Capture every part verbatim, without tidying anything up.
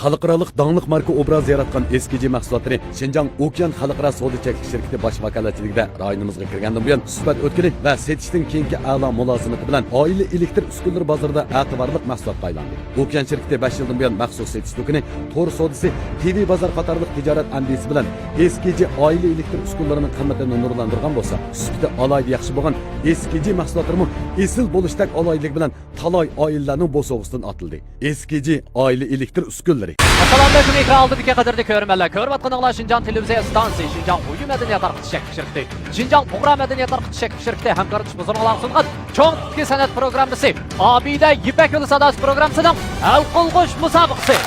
خەلقئارالىق داڭلىق ماركا ئوبرازى ياراتقان ئېس كېي جى مەھسۇلاتلىرى شىنجاڭ ئوكيان خەلقئارا سودا چەكلىك شىركىتى باش ۋاكالەتچىلىكىدە رايونىمىزغا كىرگەندىن بۇيان، سۈپەت ئۆتكىلى ۋە سېتىشتىن كېيىنكى ئەلا مۇلازىمىتى بىلەن ئائىلە ئېلېكتر ئۈسكۈنىلىرى بازىرىدا ئەتىۋارلىق مەھسۇلاتقا ئايلاندى. ئوكيان شىركىتى بەش يىلدىن بۇيان مەخسۇس سېتىش دۇكىنى، تور سودىسى، تىۋى بازار قاتارلىق تىجارەت ئەندىزىسى بىلەن ئېس كېي جى ئائىلە ئېلېكتر ئۈسكۈنىلىرىنىڭ قىممىتىنى نۇرلاندۇرغان بولسا، سۈپىتى ئالاھىدە ياخشى بولغان ئېس كېي جى مەھسۇلاتلىرىمۇ ئېسىل بولۇشتەك ئالاھىدىلىكى بىلەن تالاي ئائىلىلەرنىڭ بوسۇغىسىدىن ئاتىلدى. ئېس كېي جى ئائىلە ئېلېكتر ئۈسكۈنىلىرى. ئەسسالامۇئەلەيكۇم، ئېكران ئالدىدىكى قەدىرلىك كۆرۈرمەنلەر. كۆرۈۋاتقىنىڭلار شىنجاڭ تېلېۋىزىيە ئىستانسىسى، شىنجاڭ ئويۇن مەدەنىيەت تارقىتىش چەكلىك شىركىتى، شىنجاڭ پۇقرا مەدەنىيەت تارقىتىش چەكلىك شىركىتى ھەمكارلىشىپ ھۇزۇرۇڭلارغا سۇنغان چوڭ تىپتىكى سەنئەت پروگراممىسى، ئابىدە يىپەك يولى ساداسى پروگراممىسىنىڭ ھەل قىلغۇچ مۇسابىقىسى.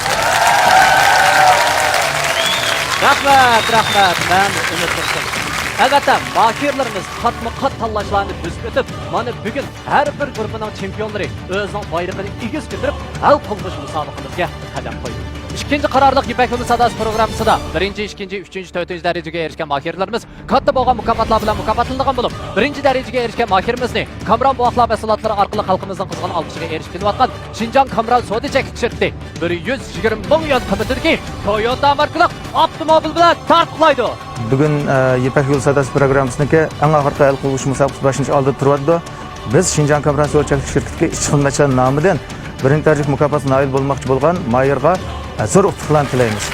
رەھمەت، رەھمەت. مەن ئۈمىد تۇرسۇن. ئەلۋەتتە، ماھىرلىرىمىز قاتمۇ قات تاللاشلارنى بۆسۈپ ئۆتۈپ، مانا بۈگۈن ھەر بىر گۇرۇپپىنىڭ چېمپىيونلىرى ئۆزىنىڭ بايرىقىنى ئېگىز كۆتۈرۈپ، ھەل قىلغۇچ مۇسابىقىمىزگە قەدەم قويدى. ئىككىنچى قارارلىق يىپەك يولى ساداسى پروگراممىسىدا بىرىنچى، ئىككىنچى، ئۈچىنچى، تۆتىنچى دەرىجىگە ئېرىشكەن ماھىرلىرىمىز كاتتا بولغان مۇكاپاتلار بىلەن مۇكاپاتلىنىدىغان بولۇپ، بىرىنچى دەرىجىگە ئېرىشكەن ماھىرىمىزنى كامران بوۋاقلار مەھسۇلاتلىرى ئارقىلىق خەلقىمىزنىڭ قىزغىن ئالقىشىغا ئېرىشىپ كېلىۋاتقان شىنجاڭ كامران سودا چەكلىك شىركىتى بىر يۈز يىگىرمە مىڭ يۈەن قىممىتىدىكى تويوتا ماركىلىق ئاپتوموبىل بىلەن تارتۇقلايدۇ. بۈگۈن، ئە، يىپەك يولى ساداسى پروگراممىسىنىڭكى ئەڭ ئاخىرقى ھەل قىلغۇچ مۇسابىقىسى باشلىنىش ئالدىدا تۇرۇۋاتىدۇ. بىز شىنجاڭ كامران سودا چەكلىك شىركىتىدىكى ئىشچى خىزمەتچىلەر نامىدىن بىرىنچى دەرىجىلىك مۇكاپاتقا نائىل بولماقچى بولغان ماھىرغا، ئە، زور ئۇتۇقلارنى تىلەيمىز.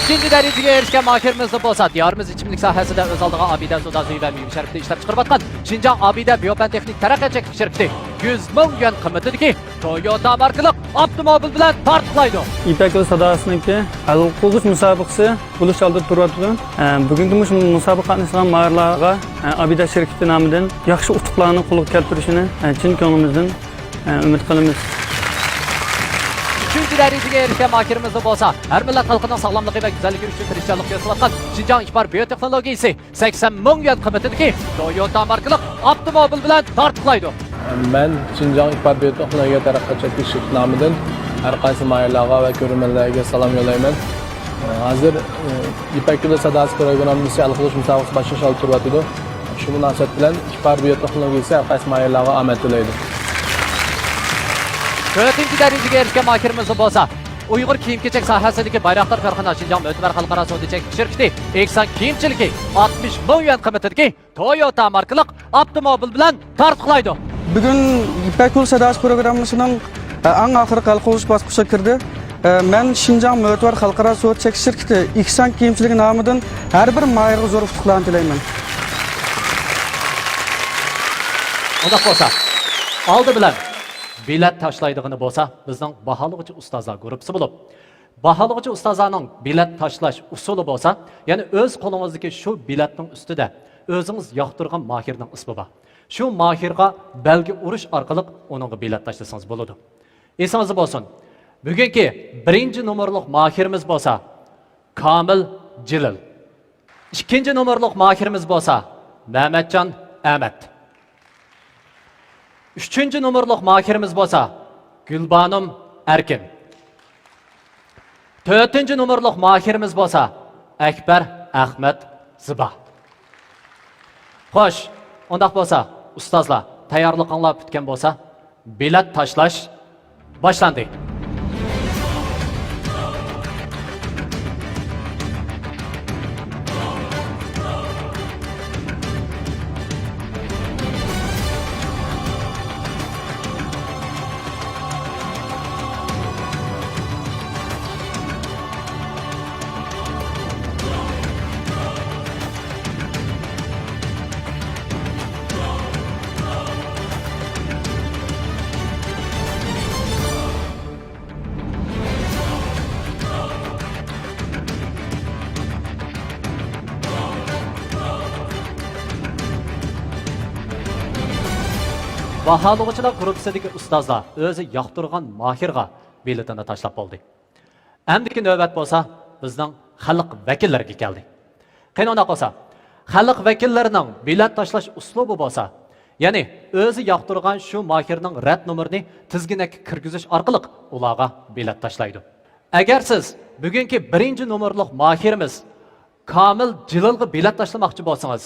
ئىككىنچى دەرىجىگە ئېرىشكەن ماھىرىمىزنى بولسا، دىيارىمىز ئىچىملىك ساھەسىدە ئۆز ئالدىغا ئابىدە سودا سۈيى ۋە مېۋە شەربىتى ئىشلەپچىقىرىپ ئاتقان شىنجاڭ ئابىدە بىيوپەن تېخنىك تەرەققىيات چەكلىك شىركىتى يۈز مىڭ يۈەن قىممىتىدىكى تويوتا ماركىلىق ئاپتوموبىل بىلەن تارتۇقلايدۇ. يىپەك يولى ساداسىنىڭكى ھەل قىلغۇچ مۇسابىقىسى بولۇش ئالدىدا تۇرۇۋاتىدۇ. ئە، بۈگۈنكى مۇشۇ مۇسابىقىگە قاتنىشىدىغان ماھىرلارغا، ئە، ئابىدە شىركىتى نامىدىن ياخشى ئۇتۇقلارنى قولغا كەلتۈرۈشىنى، ئە، چىن كۆڭلىمىزدىن، ئە، ئۈمىد قىلىمىز. ئۈچىنچى دەرىجىگە ئېرىشكەن ماھىرىمىزنى بولسا، ھەر مىللەت خەلقىنىڭ ساغلاملىقى ۋە گۈزەللىكى ئۈچۈن تىرىشچانلىق كۆرسىتىۋاتقان شىنجاڭ ئىپار بىيوتېخنولوگىيىسى سەكسەن مىڭ يۈەن قىممىتىدىكى تويوتا ماركىلىق ئاپتوموبىل بىلەن تارتۇقلايدۇ. مەن شىنجاڭ ئىپار بىيوتېخنولوگىيە تەرەققىيات چەكلىك شىركىتى نامىدىن ھەر قايسى ماھىرلارغا ۋە كۆرۈرمەنلەرگە سالام يوللايمەن. ھازىر، ئى، يىپەك يولى ساداسى پروگراممىسى ھەل قىلىش مۇسابىقىسى باشلىنىش ئالدىدا تۇرۇۋاتىدۇ. شۇ مۇناسىۋەت بىلەن ئىپار بىيوتېخنولوگىيىسى ھەر قايسى ماھىرلارغا ئامەت تىلەيدۇ. تۆتىنچى دەرىجىگە ئېرىشكەن ماھىرىمىز بولسا، ئۇيغۇر كىيىم-كېچەك ساھەسىدىكى بايراقدار كارخانا شىنجاڭ مۆتىۋەر خەلقئارا سودا چەكلىك شىركىتى ئېھسان كىيىمچىلىكى ئاتمىش مىڭ يۈەن قىممىتىدىكى تويوتا ماركىلىق ئاپتوموبىل بىلەن تارتۇقلايدۇ. بۈگۈن يىپەك يولى ساداسى پروگراممىسىنىڭ، ئە، ئەڭ ئاخىرقى ھەل قىلغۇچ باسقۇچىغا كىردى. ئە، مەن شىنجاڭ مۆتىۋەر خەلقئارا سودا چەكلىك شىركىتى ئېھسان كىيىمچىلىك نامىدىن ھەر بىر ماھىرغا زور ئۇتۇقلارنى تىلەيمەن. ئۇنداق بولسا، ئالدى بىلەن بېلەت تاشلايدىغىنى بولسا، بىزنىڭ باھالىغۇچى ئۇستازلار گۇرۇپپىسى بولۇپ، باھالىغۇچى ئۇستازلارنىڭ بېلەت تاشلاش ئۇسۇلى بولسا، يەنى ئۆز قولىڭىزدىكى شۇ بېلەتنىڭ ئۈستىدە ئۆزىڭىز ياقتۇرغان ماھىرنىڭ ئىسمى بار. شۇ ماھىرغا بەلگە ئۇرۇش ئارقىلىق ئۇنىڭغا بېلەت تاشلىسىڭىز بولىدۇ. ئېسىڭىزدە بولسۇن، بۈگۈنكى بىرىنچى نومۇرلۇق ماھىرىمىز بولسا كامىل جېلىل. ئىككىنچى نومۇرلۇق ماھىرىمىز بولسا مەمەتجان ئەمەت. ئۈچىنچى نومۇرلۇق ماھىرىمىز بولسا گۈلبانۇم ئەركىن. تۆتىنچى نومۇرلۇق ماھىرىمىز بولسا ئەكبەر ئەخمەت زىبا. خوش، ئۇنداق بولسا، ئۇستازلار، تەييارلىقىڭلار پۈتكەن بولسا، بېلەت تاشلاش باشلاندى. باھالىغۇچىلار گۇرۇپپىسىدىكى ئۇستازلار ئۆزى ياقتۇرغان ماھىرغا بېلىتىنى تاشلاپ بولدى. ئەمدىكى نۆۋەت بولسا بىزنىڭ خەلق ۋەكىللىرىگە كەلدى. قېنى ئۇنداق بولسا، خەلق ۋەكىللىرىنىڭ بېلەت تاشلاش ئۇسلۇبى بولسا، يەنى ئۆزى ياقتۇرغان شۇ ماھىرنىڭ رەت نومۇرىنى تىزگىنەككە كىرگۈزۈش ئارقىلىق ئۇلارغا بېلەت تاشلايدۇ. ئەگەر سىز بۈگۈنكى بىرىنچى نومۇرلۇق ماھىرىمىز كامىل جېلىلغا بېلەت تاشلىماقچى بولسىڭىز،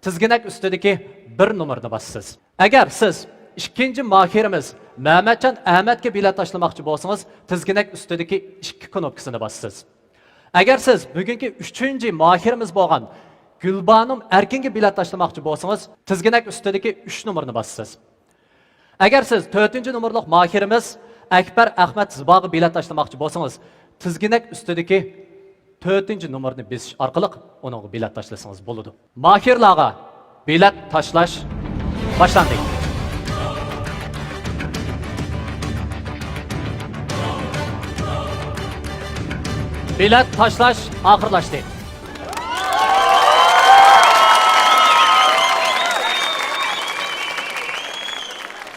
تىزگىنەك ئۈستىدىكى بىر نومۇرنى باسىسىز. ئەگەر سىز ئىككىنچى ماھىرىمىز مەمەتجان ئەمەتكە بېلەت تاشلىماقچى بولسىڭىز، تىزگىنەك ئۈستىدىكى ئىككى كنوپكىسىنى باسىسىز. ئەگەر سىز بۈگۈنكى ئۈچىنچى ماھىرىمىز بولغان گۈلبانۇم ئەركىنگە بېلەت تاشلىماقچى بولسىڭىز، تىزگىنەك ئۈستىدىكى ئۈچ نومۇرنى باسىسىز. ئەگەر سىز تۆتىنچى نومۇرلۇق ماھىرىمىز ئەكبەر ئەخمەت زىباغا بېلەت تاشلىماقچى بولسىڭىز، تىزگىنەك ئۈستىدىكى تۆتىنچى نومۇرنى بېسىش ئارقىلىق ئۇنىڭغا بېلەت تاشلىسىڭىز بولىدۇ. ماھىرلارغا بېلەت تاشلاش باشلاندى. بېلەت تاشلاش ئاخىرلاشتى.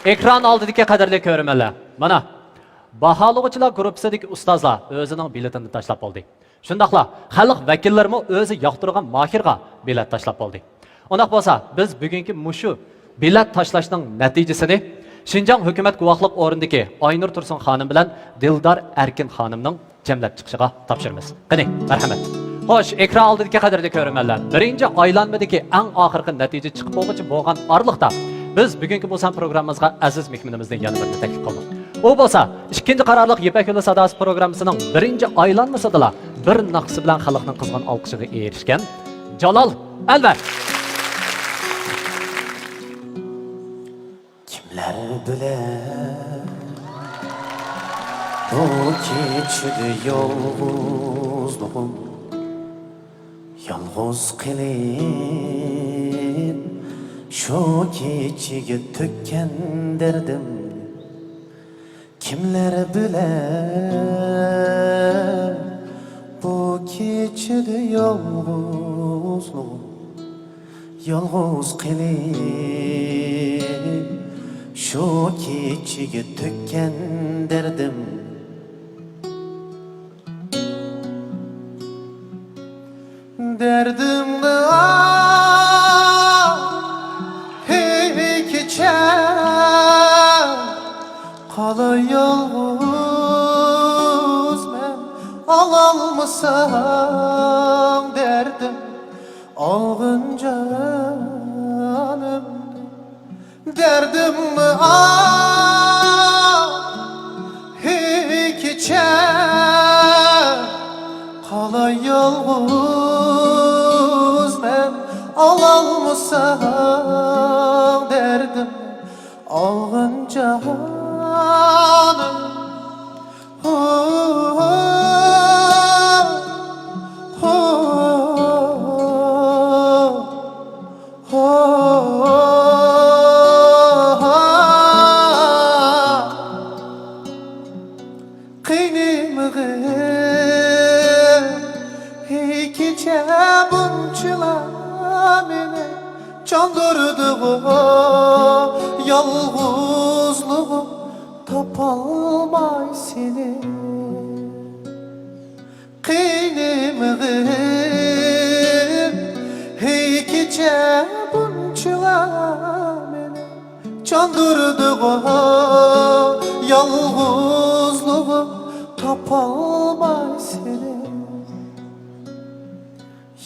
ئېكران ئالدىدىكى قەدىرلىك كۆرۈرمەنلەر، مانا، باھالىغۇچىلار گۇرۇپپىسىدىكى ئۇستازلار ئۆزىنىڭ بېلىتىنى تاشلاپ بولدى. شۇنداقلا خەلق ۋەكىللىرىمۇ ئۆزى ياقتۇرغان ماھىرغا بېلەت تاشلاپ بولدى. ئۇنداق بولسا، بىز بۈگۈنكى مۇشۇ بېلەت تاشلاشنىڭ نەتىجىسىنى شىنجاڭ ھۆكۈمەت گۇۋاھلىق ئورنىدىكى ئاينۇر تۇرسۇن خانىم بىلەن دىلدار ئەركىن خانىمنىڭ جەملەپ چىقىشىغا تاپشۇرىمىز. قېنى، مەرھەمەت. خوش، ئېكران ئالدىدىكى قەدىرلىك كۆرۈرمەنلەر، بىرىنچى ئايلانمىدىكى ئەڭ ئاخىرقى نەتىجە چىقىپ بولغۇچە بولغان ئارىلىقتا، بىز بۈگۈنكى بۇ سان پروگراممىمىزغا ئەزىز مېھمىنىمىزنى يەنە بىرنى تەكلىپ قىلدۇق. ئۇ بولسا ئىككىنچى قارارلىق يىپەك يولى ساداسى پروگراممىسىنىڭ بىرىنچى ئايلانمىسىدىلا بىر ناخشىسى بىلەن خەلقنىڭ قىزغىن ئالقىشىغا ئېرىشكەن جالال ئەنۋەر. كىملەر بىلەن بۇ كېچىدە يالغۇزلۇقۇم، يالغۇز قېلىپ شۇ كېچىگە تۆككەن دەردىم. كىملەر بىلەن بۇ كېچىدە يالغۇزلۇقۇم، يالغۇز قېلىپ شۇ كېچىگە تۆككەن دەردىم. دەردىمنى ئاھ، ھەي كېچە، قالاي يالغۇز مەن، ئالالمىساڭ دەردىم، ئالغىن جانىمنى. دەردىمنى ئاھ، ھەي كېچە، قالاي يالغۇز مەن، ئالالمىساڭ دەردىم، ئالغىن جانىم. قېنىم غېرىب، ھەي كېچە بۇنچىلا مېنى چاندۇردىغۇ، يالغۇزلۇقۇم تاپالماي سېنى. قېنىم غېرىب، ھەي كېچە بۇنچىلا مېنى چاندۇردىغۇ، يالغۇزلۇقۇم تاپالماي سېنى.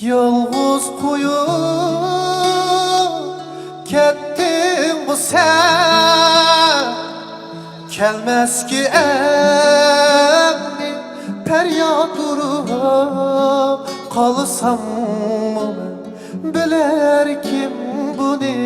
يالغۇز قويۇپ كەتتىڭغۇ سەن، كەلمەسكە ئەمدى پەرياد ئۇرۇپ، قالساممۇ مەن بىلەركىن بۇنى.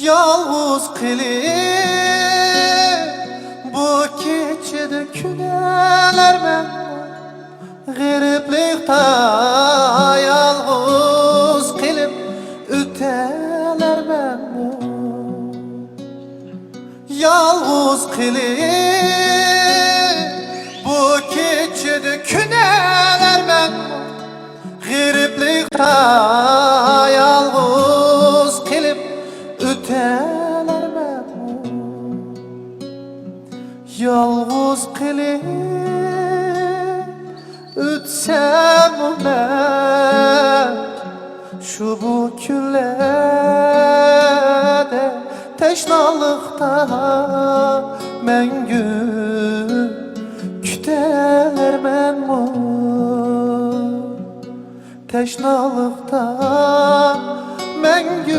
يالغۇز قېلىپ بۇ كېچىدە كۈنەلەرمەن، غېرىبلىقتا يالغۇز قېلىپ ئۆتەلەرمەنمۇ؟ يالغۇز قېلىپ بۇ كېچىدە كۈنەلەرمەن، غېرىبلىقتا يالغۇز قېلىپ ئۆتەلەرمەن. يالغۇز قېلىپ ئۆتسەممۇ مەن شۇ بۇ كۈنلەردە تەشنالىقتا مەڭگۈگە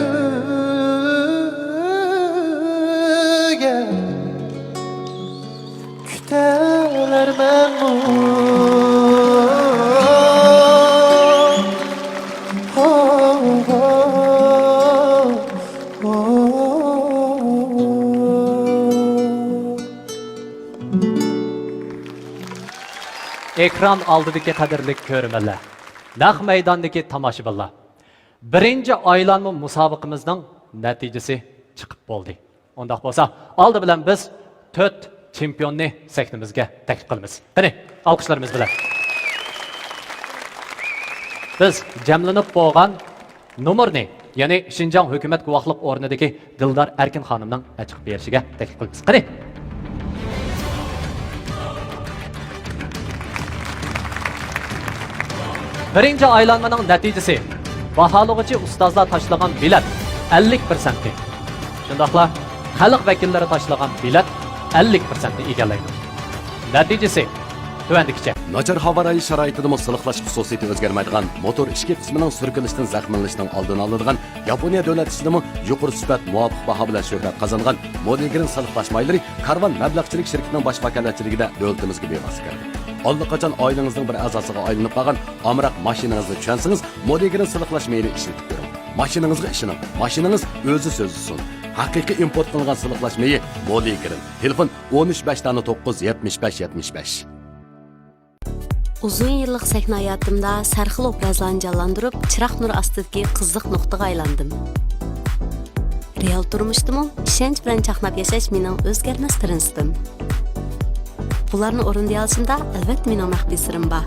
كۈتەلەرمەنمۇ؟ ھو، ھو، ھو. ئېكران ئالدىدىكى قەدىرلىك كۆرۈرمەنلەر، نەق مەيداندىكى تاماشىبىنلار، بىرىنچى ئايلانما مۇسابىقىمىزنىڭ نەتىجىسى چىقىپ بولدى. ئۇنداق بولسا، ئالدى بىلەن بىز تۆت چېمپىيوننى سەھنىمىزگە تەكلىپ قىلىمىز. قېنى، ئالقىشلىرىمىز بىلەن. بىز جەملىنىپ بولغان نومۇرنى، يەنى شىنجاڭ ھۆكۈمەت گۇۋاھلىق ئورنىدىكى دىلدار ئەركىن خانىمنىڭ ئېچىپ بېرىشىگە تەكلىپ قىلىمىز. قېنى! بىرىنچى ئايلانمىنىڭ نەتىجىسى، باھالىغۇچى ئۇستازلار تاشلىغان بېلەت ئەللىك پىرسەنتنى، شۇنداقلا خەلق ۋەكىللىرى تاشلىغان بېلەت ئەللىك پىرسەنتنى ئىگىلەيدۇ. نەتىجىسى تۆۋەندىكىچە. ناچار ھاۋا رايى شارائىتىدىمۇ سىلىقلاش خۇسۇسىيىتى ئۆزگەرمەيدىغان، موتور ئىچكى قىسمىنىڭ سۈركىلىشتىن زەخىملىنىشنىڭ ئالدىنى ئالىدىغان، ياپونىيە دۆلەت ئىچىدىمۇ يۇقىرى سۈپەت، مۇۋاپىق باھا بىلەن شۆھرەت قازانغان مولىگرىن سىلىقلاش مايلىرى كارۋان مەبلەغچىلىك شىركىتىنىڭ باش ۋاكالەتچىلىكىدە دۆلىتىمىزگە بىۋاسىتە كىردى. ئاللىقاچان ئائىلىڭىزنىڭ بىر ئەزاسىغا ئايلىنىپ قالغان ئامراق ماشىنىڭىزنى چۈشەنسىڭىز، مولىگرىن سىلىقلاش مېيىنى ئىشلىتىپ كۆرۈڭ. ماشىنىڭىزغا ئىشىنىڭ، ماشىنىڭىز ئۆزى سۆزلىسۇن. ھەقىقىي ئىمپورت قىلىنغان سىلىقلاش مېيى مولىگرىن. تېلېفون: ئون ئۈچ، بەش دانە توققۇز، يەتمىش بەش، يەتمىش بەش. ئۇزۇن يىللىق سەھنە ھاياتىمدا سەرخىل ئوبرازلارنى جانلاندۇرۇپ، چىراغ نۇرى ئاستىدىكى قىزىق نۇقتىغا ئايلاندىم. رېئال تۇرمۇشتىمۇ ئىشەنچ بىلەن چاقناپ ياشاش مېنىڭ ئۆزگەرمەس پىرىنسىپىم. بۇلارنى ئورۇندىيالىشىمدا، ئەلۋەتتە، مېنىڭ مەخپىي سىرىم بار.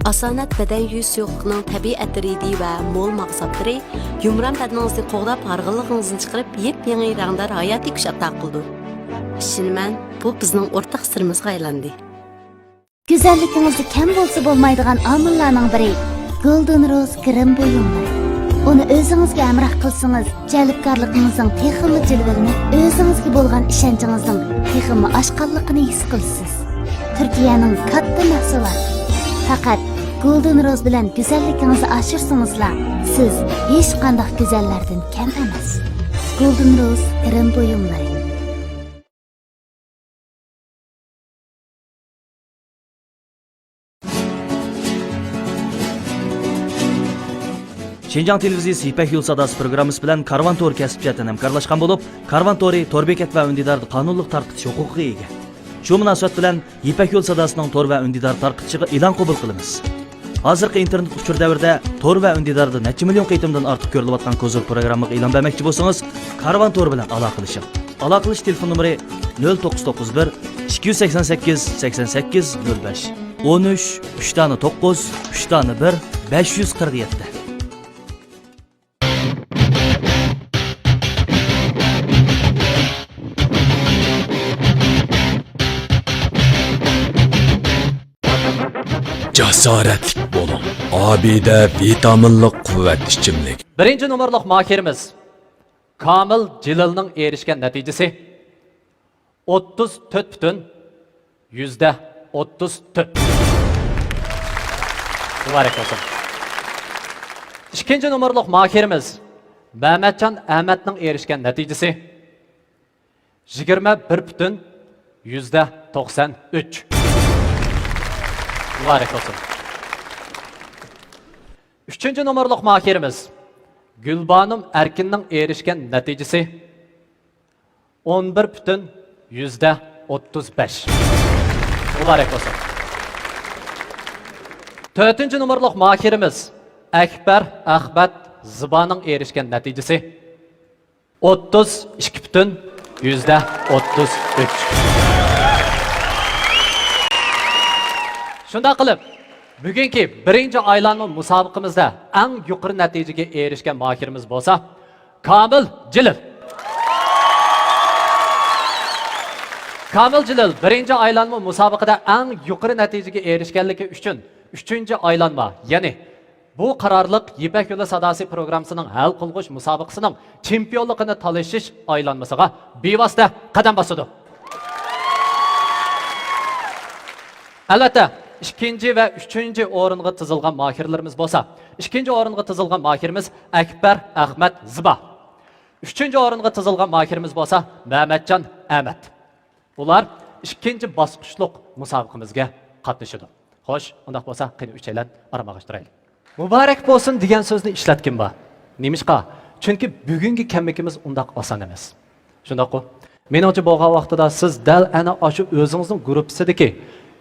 ئاسانەت بەدەن يۇيۇش سۇيۇقلۇقىنىڭ تەبىئىي ئەتىرى دى ۋە مول ماغزاپلىرى يۇمران بەدىنىڭىزنى قوغداپ، ھارغىنلىقىڭىزنى چىقىرىپ، يېپيېڭى رەڭدار ھاياتىي كۈچ ئاتا قىلىدۇ. ئىشىنىمەن، بۇ بىزنىڭ ئورتاق سىرىمىزغا ئايلاندى. گۈزەللىكىڭىزدە كەم بولسا بولمايدىغان ئامىللارنىڭ بىرى، گولدېن روز گىرىم بۇيۇملىرى. ئۇنى ئۆزىڭىزگە ھەمراھ قىلسىڭىز، جەلپكارلىقىڭىزنىڭ تېخىمۇ جىلۋىلىنىپ، ئۆزىڭىزگە بولغان ئىشەنچىڭىزنىڭ تېخىمۇ ئاشقانلىقىنى ھېس قىلىسىز. تۈركىيەنىڭ كاتتا مەھسۇلاتى. پەقەت گولدېن روز بىلەن گۈزەللىكىڭىزنى ئاشۇرسىڭىزلا، سىز ھېچقانداق گۈزەللەردىن كەم ئەمەس. گولدېن روز گىرىم بۇيۇملىرى. شىنجاڭ تېلېۋىزىيىسى يىپەك يولى ساداسى پروگراممىسى بىلەن كارۋان تور كەسىپ جەھەتتىن ھەمكارلاشقان بولۇپ، كارۋان تورى تور بېكەت ۋە ئۈندىداردا قانۇنلۇق تارقىتىش ھوقۇقىغا ئىگە. شۇ مۇناسىۋەت بىلەن يىپەك يولى ساداسىنىڭ تور ۋە ئۈندىدار تارقىتىشىغا ئېلان قوبۇل قىلىمىز. ھازىرقى ئىنتېرنېت ئۇچۇر دەۋرىدە تور ۋە ئۈندىداردا نەچچە مىليون قېتىمدىن ئارتۇق كۆرۈلۈۋاتقان كوزۇر پروگراممىغا ئېلان بەرمەكچى بولسىڭىز، كارۋان تور بىلەن ئالاقىلىشىڭ. ئالاقىلىشىش تېلېفون نومۇرى: نۆل توققۇز توققۇز بىر، ئىككى يۈز سەكسەن سەككىز، سەكسەن سەككىز، نۆل بەش، ئون ئۈچ، ئۈچ دانە توققۇز، ئۈچ دانە بىر، بەش يۈز قىرىق يەتتە. جاسارەتلىك بولۇڭ. ئابىدە ۋىتامىنلىق قۇۋۋەت ئىچىملىك. بىرىنچى نومۇرلۇق ماھىرىمىز كامىل جېلىلنىڭ ئېرىشكەن نەتىجىسى ئوتتۇز تۆت پۈتۈن يۈزدە ئوتتۇز تۆت. مۇبارەك بولسۇن. ئىككىنچى نومۇرلۇق ماھىرىمىز مەمەتجان ئەمەتنىڭ ئېرىشكەن نەتىجىسى يىگىرمە بىر پۈتۈن يۈزدە توقسان ئۈچ. مۇبارەك بولسۇن. ئۈچىنچى نومۇرلۇق ماھىرىمىز گۈلبانۇم ئەركىننىڭ ئېرىشكەن نەتىجىسى ئون بىر پۈتۈن يۈزدە ئوتتۇز بەش. مۇبارەك بولسۇن. تۆتىنچى نومۇرلۇق ماھىرىمىز ئەكبەر ئەخمەت زىبانىڭ ئېرىشكەن نەتىجىسى ئوتتۇز ئىككى پۈتۈن يۈزدە ئوتتۇز ئۈچ. شۇنداق قىلىپ، بۈگۈنكى بىرىنچى ئايلانما مۇسابىقىمىزدە ئەڭ يۇقىرى نەتىجىگە ئېرىشكەن ماھىرىمىز بولسا، كامىل جېلىل. كامىل جېلىل بىرىنچى ئايلانما مۇسابىقىدە ئەڭ يۇقىرى نەتىجىگە ئېرىشكەنلىكى ئۈچۈن ئۈچىنچى ئايلانما، يەنى بۇ قارارلىق يىپەك يولى ساداسى پروگراممىسىنىڭ ھەل قىلغۇچ مۇسابىقىسىنىڭ چېمپىيونلۇقىنى تالىشىش ئايلانمىسىغا بىۋاسىتە قەدەم باسىدۇ. ئەلۋەتتە، ئىككىنچى ۋە ئۈچىنچى ئورۇنغا تىزىلغان ماھىرلىرىمىز بولسا، ئىككىنچى ئورۇنغا تىزىلغان ماھىرىمىز ئەكبەر ئەخمەت زىبا. ئۈچىنچى ئورۇنغا تىزىلغان ماھىرىمىز بولسا مەمەتجان ئەمەت. ئۇلار ئىككىنچى باسقۇچلۇق مۇسابىقىمىزگە قاتنىشىدۇ. خوش، ئۇنداق بولسا، قېنى ئۈچەيلەن ئارام ئاغاش تۇرايلى. مۇبارەك بولسۇن دېگەن سۆزنى ئىشلەتكىن بار. نېمىشقا؟ چۈنكى بۈگۈنكى كەملىكىمىز ئۇنداق ئاسان ئەمەس. شۇنداققۇ؟ مېنىڭچە بولغان ۋاقتىدا سىز دەل ئەنە ئاشۇ ئۆزىڭىزنىڭ گۇرۇپپىسىدىكى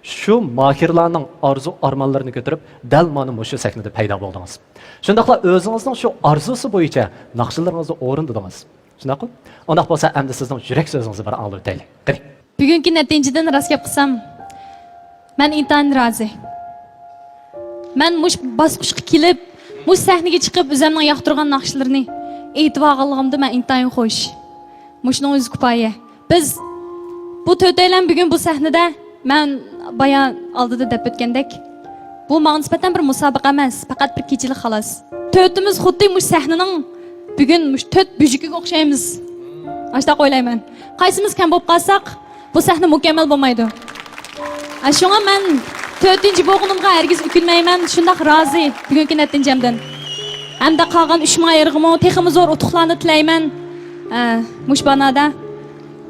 شۇ ماھىرلارنىڭ ئارزۇ ئارمانلىرىنى كۆتۈرۈپ، دەل مانا مۇشۇ سەھنىدە پەيدا بولدىڭىز. شۇنداقلا ئۆزىڭىزنىڭ شۇ ئارزۇسى بويىچە ناخشىلىرىڭىزنى ئورۇندىدىڭىز. شۇنداققۇ؟ ئۇنداق بولسا ئەمدى سىزنىڭ يۈرەك سۆزىڭىزنى بىر ئاڭلىۋېتەيلى. قېنى. بۈگۈنكى نەتىجىدىن راست گەپ قىلسام، مەن ئىنتايىن رازى. مەن مۇشۇ باسقۇچقا كېلىپ، مۇشۇ سەھنىگە چىقىپ، ئۆزۈمنىڭ ياقتۇرغان ناخشىلىرىنى ئېيتىۋالغانلىقىمدا مەن ئىنتايىن خوش. مۇشۇنىڭ ئۆزى كۇپايە. بىز بۇ تۆتەيلەن بۈگۈن بۇ سەھنىدە، مەن بايا ئالدىدا دەپ ئۆتكەندەك، بۇ ماڭا نىسبەتەن بىر مۇسابىقە ئەمەس، پەقەت بىر كېچىلىك خالاس. تۆتىمىز خۇددى مۇشۇ سەھنىنىڭ بۈگۈن مۇشۇ تۆت بۈجۈكىگە ئوخشايمىز. ئاشۇنداق ئويلايمەن. قايسىمىز كەم بولۇپ قالساق، بۇ سەھنە مۇكەممەل بولمايدۇ. ئە، شۇڭا مەن تۆتىنچى بولغىنىمغا ھەرگىز ئۆكۈنمەيمەن، شۇنداق رازى بۈگۈنكى نەتىجەمدىن. ھەمدە قالغان ئۈچ ماھىرغىمۇ تېخىمۇ زور ئۇتۇقلارنى تىلەيمەن. ئە، مۇشۇ بانادا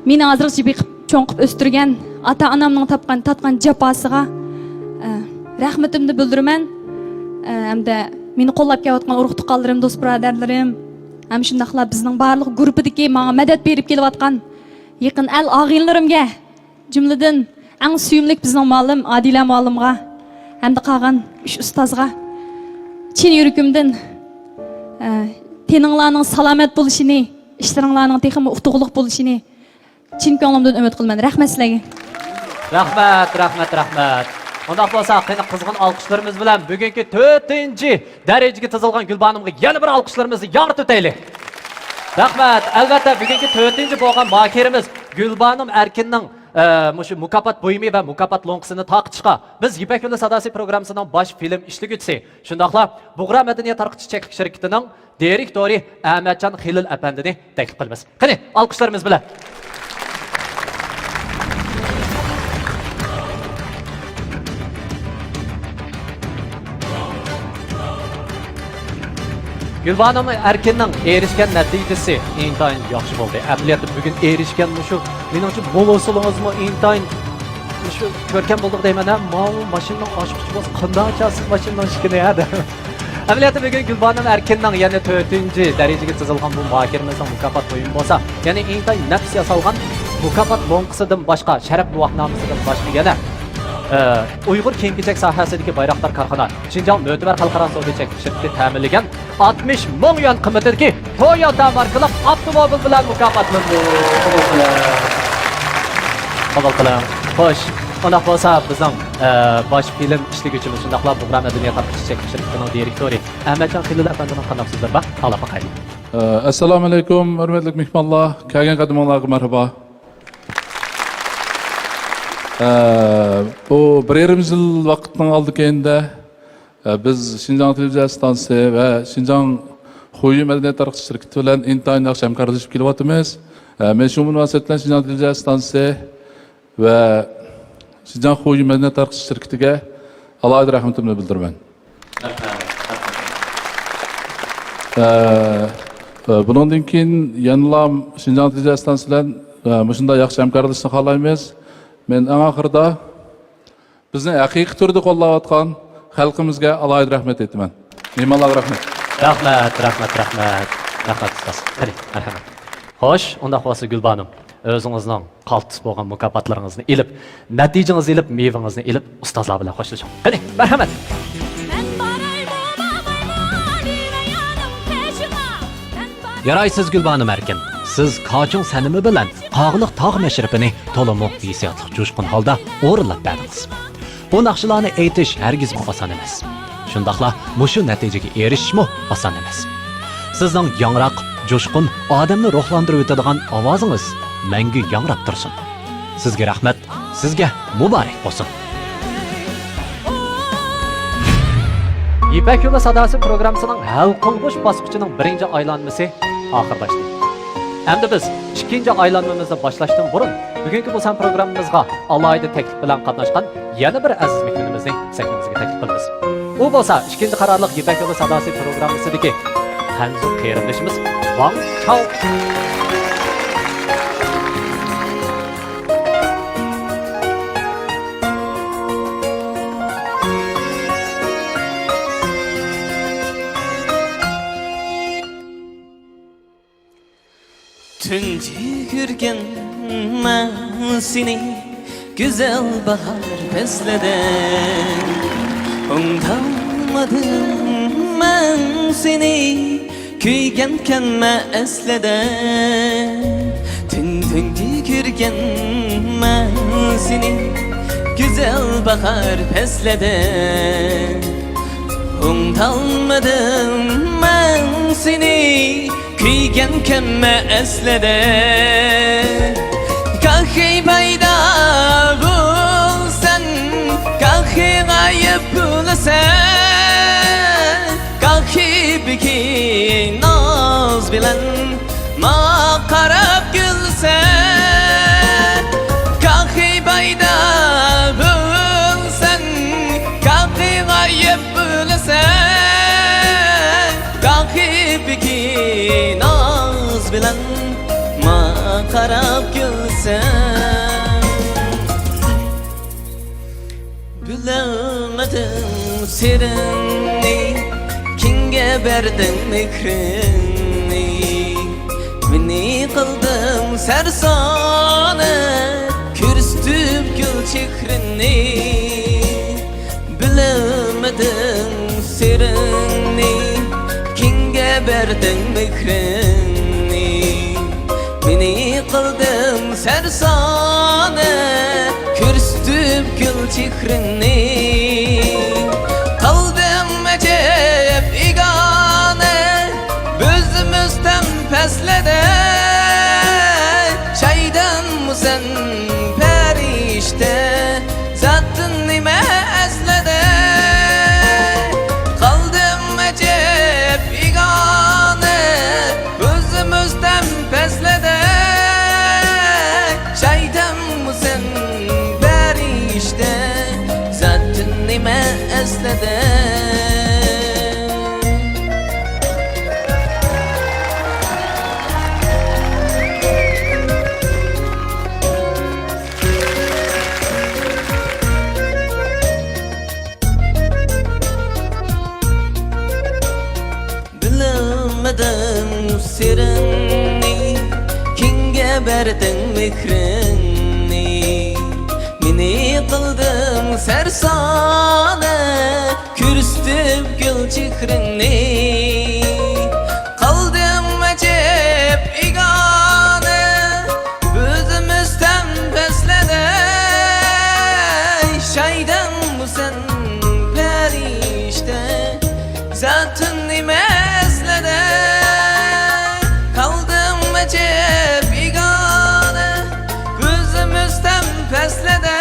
مېنى ھازىرغىچە بېقىپ، چوڭ قىلىپ ئۆستۈرگەن ئاتا-ئانامنىڭ تاپقان، تارتقان جاپاسىغا، ئە، رەھمىتىمنى بىلدۈرىمەن. ئە، ھەمدە مېنى قوللاپ كېلىۋاتقان ئۇرۇق-تۇغقانلىرىم، دوست-بۇرادەرلىرىم، ھەم شۇنداقلا بىزنىڭ بارلىق گۇرۇپپىدىكى ماڭا مەدەت بېرىپ كېلىۋاتقان يېقىن ئەل-ئاغىنىلىرىمگە، جۈملىدىن ئەڭ سۆيۈملۈك بىزنىڭ مۇئەللىم ئادىلە مۇئەللىمغا ھەمدە قالغان ئۈچ ئۇستازغا چىن يۈرىكىمدىن، ئە، تېنىڭلارنىڭ سالامەت بولۇشىنى، ئىشلىرىڭلارنىڭ تېخىمۇ ئۇتۇقلۇق بولۇشىنى چىن كۆڭلۈمدىن ئۈمىد قىلىمەن. رەھمەت سىلەرگە. رەھمەت، رەھمەت، رەھمەت. ئۇنداق بولسا، قېنى قىزغىن ئالقىشلىرىمىز بىلەن بۈگۈنكى تۆتىنچى دەرىجىگە تىزىلغان گۈلبانۇمغا يەنە بىر ئالقىشلىرىمىزنى ياڭرىتىۋېتەيلى. رەھمەت. ئەلۋەتتە، بۈگۈنكى تۆتىنچى بولغان ماھىرىمىز گۈلبانۇم ئەركىننىڭ، ئە، مۇشۇ مۇكاپات بۇيۇمى ۋە مۇكاپات لوڭقىسىنى تارقىتىشقا بىز يىپەك يولى ساداسى پروگراممىسىنىڭ باش فىلىم ئىشلىگۈچىسى، شۇنداقلا بۇغرا مەدەنىيەت تارقىتىش چەكلىك شىركىتىنىڭ دىرېكتورى ئەمەتجان خېلىل ئەپەندىنى تەكلىپ قىلىمىز. قېنى، ئالقىشلىرىمىز بىلەن. گۈلبانۇم ئەركىننىڭ ئېرىشكەن نەتىجىسى ئىنتايىن ياخشى بولدى. ئەمەلىيەتتە بۈگۈن ئېرىشكەن مۇشۇ، مېنىڭچە، بولۇسىلىڭىزمۇ ئىنتايىن مۇشۇ كۆركەم بولدى دەيمەن، ھە؟ ماۋۇ ماشىنىنىڭ ئاچقۇچى بولسا قانداق ئاچارسىز ماشىنىنىڭ ئىشىكىنى، ھە؟ ئەمەلىيەتتە بۈگۈن گۈلبانۇم ئەركىننىڭ يەنە تۆتىنچى دەرىجىگە تىزىلغان بۇ ماھىرىمىزنىڭ مۇكاپات بۇيۇمى بولسا، يەنە ئىنتايىن نەپىس ياسالغان مۇكاپات لوڭقىسىدىن باشقا، شەرەپ گۇۋاھنامىسىدىن باشقا يەنە، ئە، ئۇيغۇر كىيىم-كېچەك ساھەسىدىكى بايراقدار كارخانا، شىنجاڭ مۆتىۋەر خەلقئارا سودا چەكلىك شىركىتى تەمىنلىگەن ئاتمىش مىڭ يۈەن قىممىتىدىكى تويوتا ماركىلىق ئاپتوموبىل بىلەن مۇكاپاتلاندى. قوبۇل قىلىڭ. خوش، ئۇنداق بولسا بىزنىڭ، ئە، باش فىلىم ئىشلىگۈچىمىز، شۇنداقلا بۇغرا مەدەنىيەت تارقىتىش چەكلىك شىركىتىنىڭ دىرېكتورى ئەمەتجان خېلىل ئەپەندىنىڭ قانداق سۆزلىرى بار؟ ئاڭلاپ باقايلى. ئە، ئەسسالامۇئەلەيكۇم، ھۆرمەتلىك مېھمانلار، كەلگەن قەدىمىڭلارغا مەرھابا. ئە، بۇ بىر يېرىم يىل ۋاقىتنىڭ ئالدى كەينىدە، ئە، بىز شىنجاڭ تېلېۋىزىيە ئىستانسىسى ۋە شىنجاڭ خۇيى مەدەنىيەت تارقىتىش شىركىتى بىلەن ئىنتايىن ياخشى ھەمكارلىشىپ كېلىۋاتىمىز. ئە، مەن شۇ مۇناسىۋەت بىلەن شىنجاڭ تېلېۋىزىيە ئىستانسىسى ۋە شىنجاڭ خۇيى مەدەنىيەت تارقىتىش شىركىتىگە ئالاھىدە رەھمىتىمنى بىلدۈرىمەن. ئە، ئە، بۇنىڭدىن كېيىن يەنىلا شىنجاڭ تېلېۋىزىيە ئىستانسىسى بىلەن، ئە، مۇشۇنداق ياخشى ھەمكارلىشىشنى خالايمىز. مەن ئەڭ ئاخىرىدا بىزنى ھەقىقىي تۈردە قوللاۋاتقان خەلقىمىزگە ئالاھىدە رەھمەت ئېيتىمەن. مېھمانلارغا رەھمەت. رەھمەت، رەھمەت، رەھمەت. رەھمەت، ئۇستاز. قېنى، مەرھەمەت. خوش، ئۇنداق بولسا گۈلبانۇم، ئۆزىڭىزنىڭ قالتىس بولغان مۇكاپاتلىرىڭىزنى ئېلىپ، نەتىجىڭىزنى ئېلىپ، مېۋىڭىزنى ئېلىپ، ئۇستازلار بىلەن خوشلىشىڭ. قېنى، مەرھەمەت. مەن باراي بولمايمەن دېۋەيانىڭ قېشىغا. مەن باراي يارايسىز گۈلبانۇم ئەركىن، سىز كاچۇڭ سەنىمى بىلەن قاغىلىق تاغ مەشرىپىنى تولىمۇ ھېسسىياتلىق، جۇشقۇن ھالدا ئورۇنلاپ بەردىڭىز. بۇ ناخشىلارنى ئېيتىش ھەرگىزمۇ ئاسان ئەمەس. شۇنداقلا مۇشۇ نەتىجىگە ئېرىشىشمۇ ئاسان ئەمەس. سىزنىڭ ياڭراق، جۇشقۇن، ئادەمنى روھلاندۇرۇۋېتىدىغان ئاۋازىڭىز مەڭگۈ ياڭراپ تۇرسۇن. سىزگە رەھمەت، سىزگە مۇبارەك بولسۇن. يىپەك يولى ساداسى پروگراممىسىنىڭ ھەل قىلغۇچ باسقۇچىنىڭ بىرىنچى ئايلانمىسى ئاخىرلاشتى. ئەمدى بىز ئىككىنچى ئايلانمىمىزنى باشلاشتىن بۇرۇن، بۈگۈنكى بۇ سان پروگراممىمىزغا ئالاھىدە تەكلىپ بىلەن قاتناشقان يەنە بىر ئەزىز مېھمىنىمىزنى سەھنىمىزگە تەكلىپ قىلىمىز. ئۇ بولسا ئىككىنچى قارارلىق يىپەك يولى ساداسى پروگراممىسىدىكى خەنزۇ قېرىندىشىمىز ۋاڭ چاۋ. تۇنجى كۆرگەنمەن سېنى گۈزەل باھار پەسلىدە، ئۇنتالمىدىم مەن سېنى، كۆيگەنكەنمەن ئەسلىدە. تۈن تۇنجى كۆرگەنمەن سېنى گۈزەل باھار پەسلىدە، ئۇنتالمىدىم مەن سېنى، كۆيگەنكەنمەن ئەسلىدە. گاھى پەيدا بولىسەن، گاھى غايىب بولىسەن، گاھى بىكى ناز بىلەن ماڭا قاراپ كۈلىسەن. گاھى پەيدا بولىسەن، گاھى غايىب بولىسەن، گاھى بىكى ناز بىلەن ماڭا قاراپ كۈلىسەن. بىلەلمىدىم سىرىڭنى، كىمگە بەردىڭ مېھرىڭنى؟ مېنى قىلدىڭ سەرسانە، كۆرسىتىپ گۈل چېھرىڭنى. بىلەلمىدىم سىرىڭنى، كىمگە بەردىڭ مېھرىڭنى؟ مېنى قىلدىڭ سەرسانە، كۆرسىتىپ گۈل چېھرىڭنى. قالدىم ئەجەب بىگانە، ئۆزىمىزدىن پەسلىدە. شەيتانمۇ سەن پەرىشتە، زاتىڭ نېمە ئەسلىدە؟ قالدىم ئەجەب بىگانە، ئۆزىمىزدىن پەسلىدە. شەيتانمۇ سەن پەرىشتە، زاتىڭ نېمە ئەسلىدە؟ بىلمىدىم سىرىڭنى، كىمگە بەردىڭ مېھرىڭنى؟ مېنى قىلدىڭ سەرسانە، كۆرسىتىپ گۈل چېھرىڭنى. قالدىم ئەجەب بىگانە، ئۆزىمىزدىن پەسلىدە. شەيتانمۇ سەن پەرىشتە، زاتىڭ نېمە ئەسلىدە؟ قالدىم ئەجەب بىگانە، ئۆزىمىزدىن پەسلىدە.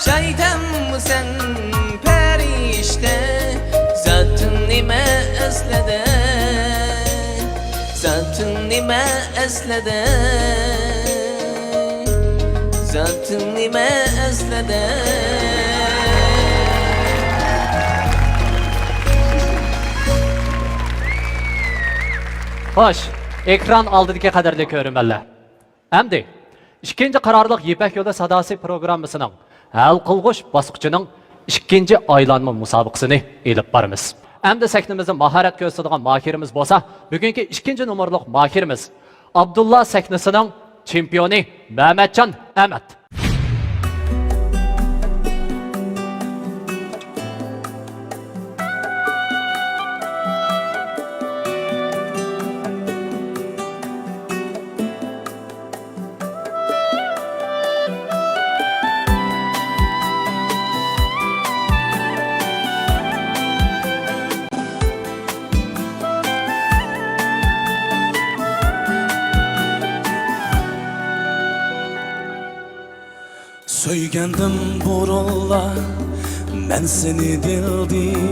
شەيتانمۇ سەن پەرىشتە، زاتىڭ نېمە ئەسلىدە؟ زاتىڭ نېمە ئەسلىدە؟ زاتىڭ نېمە ئەسلىدە؟ خوش، ئېكران ئالدىدىكى قەدىرلىك كۆرۈرمەنلەر. ئەمدى ئىككىنچى قارارلىق يىپەك يولى ساداسى پروگراممىسىنىڭ ھەل قىلغۇچ باسقۇچىنىڭ ئىككىنچى ئايلانما مۇسابىقىسىنى ئېلىپ بارىمىز. ئەمدى سەھنىمىزدە ماھارەت كۆرسىتىدىغان ماھىرىمىز بولسا، بۈگۈنكى ئىككىنچى نومۇرلۇق ماھىرىمىز، ئابدۇللا سەھنىسىنىڭ چېمپىيونى مەمەتجان ئەمەت. سۆيگەندىم بۇرۇنلا مەن سېنى دىلدىن،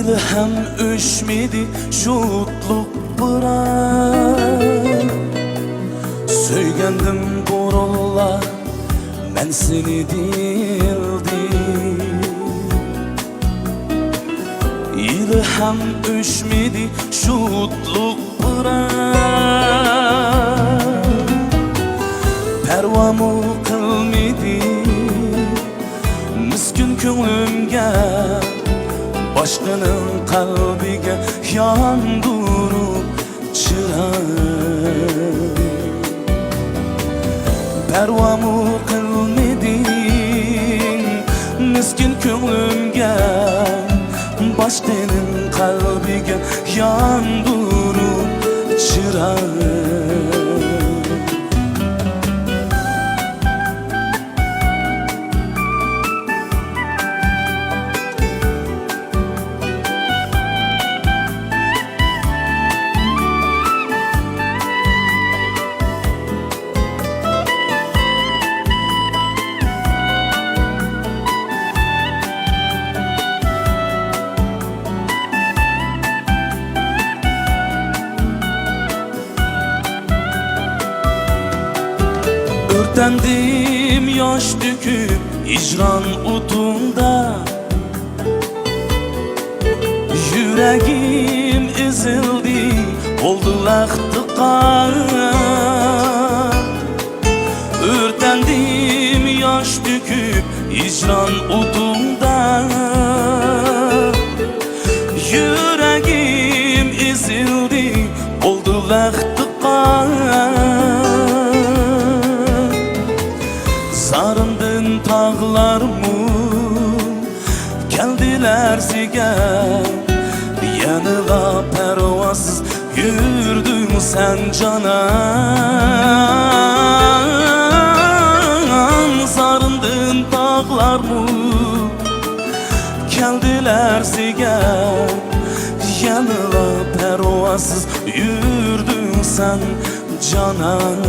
ھەم ئۆچمىدى شۇتلۇق پىراق. سۆيگەندىم بۇرۇنلا مەن سېنى دىلدىن. ھېلىھەم ئۆچمىدى شۇتلۇق پىراق. پەرۋامۇ قىلمىدى مىسكىن كۆڭلۈمگە باشقىنىڭ قەلبىگە ياندۇرۇپ چىراغ. پەرۋامۇ قىلمىدىڭ مىسكىن كۆڭلۈمگە، باشقىنىڭ قەلبىگە ياندۇرۇپ چىراغ. ئۆرتەندىم ياش تۆكۈپ ھىجران ئوتۇڭدا. يۈرىكىم ئېزىلدى، بولدى لەختە قان. ئۆرتەندىم ياش تۆكۈپ ھىجران ئوتۇڭدا. يۈرىكىم ئېزىلدى، بولدى لەختە قان. زارىمدىن تاغلارمۇ كەلدى لەرزىگە، يەنىلا پەرۋاسىز يۈردۈڭ سەن جانان. زارىمدىن تاغلارمۇ كەلدى لەرزىگە، يەنىلا پەرۋاسىز يۈردۈڭ سەن جانان.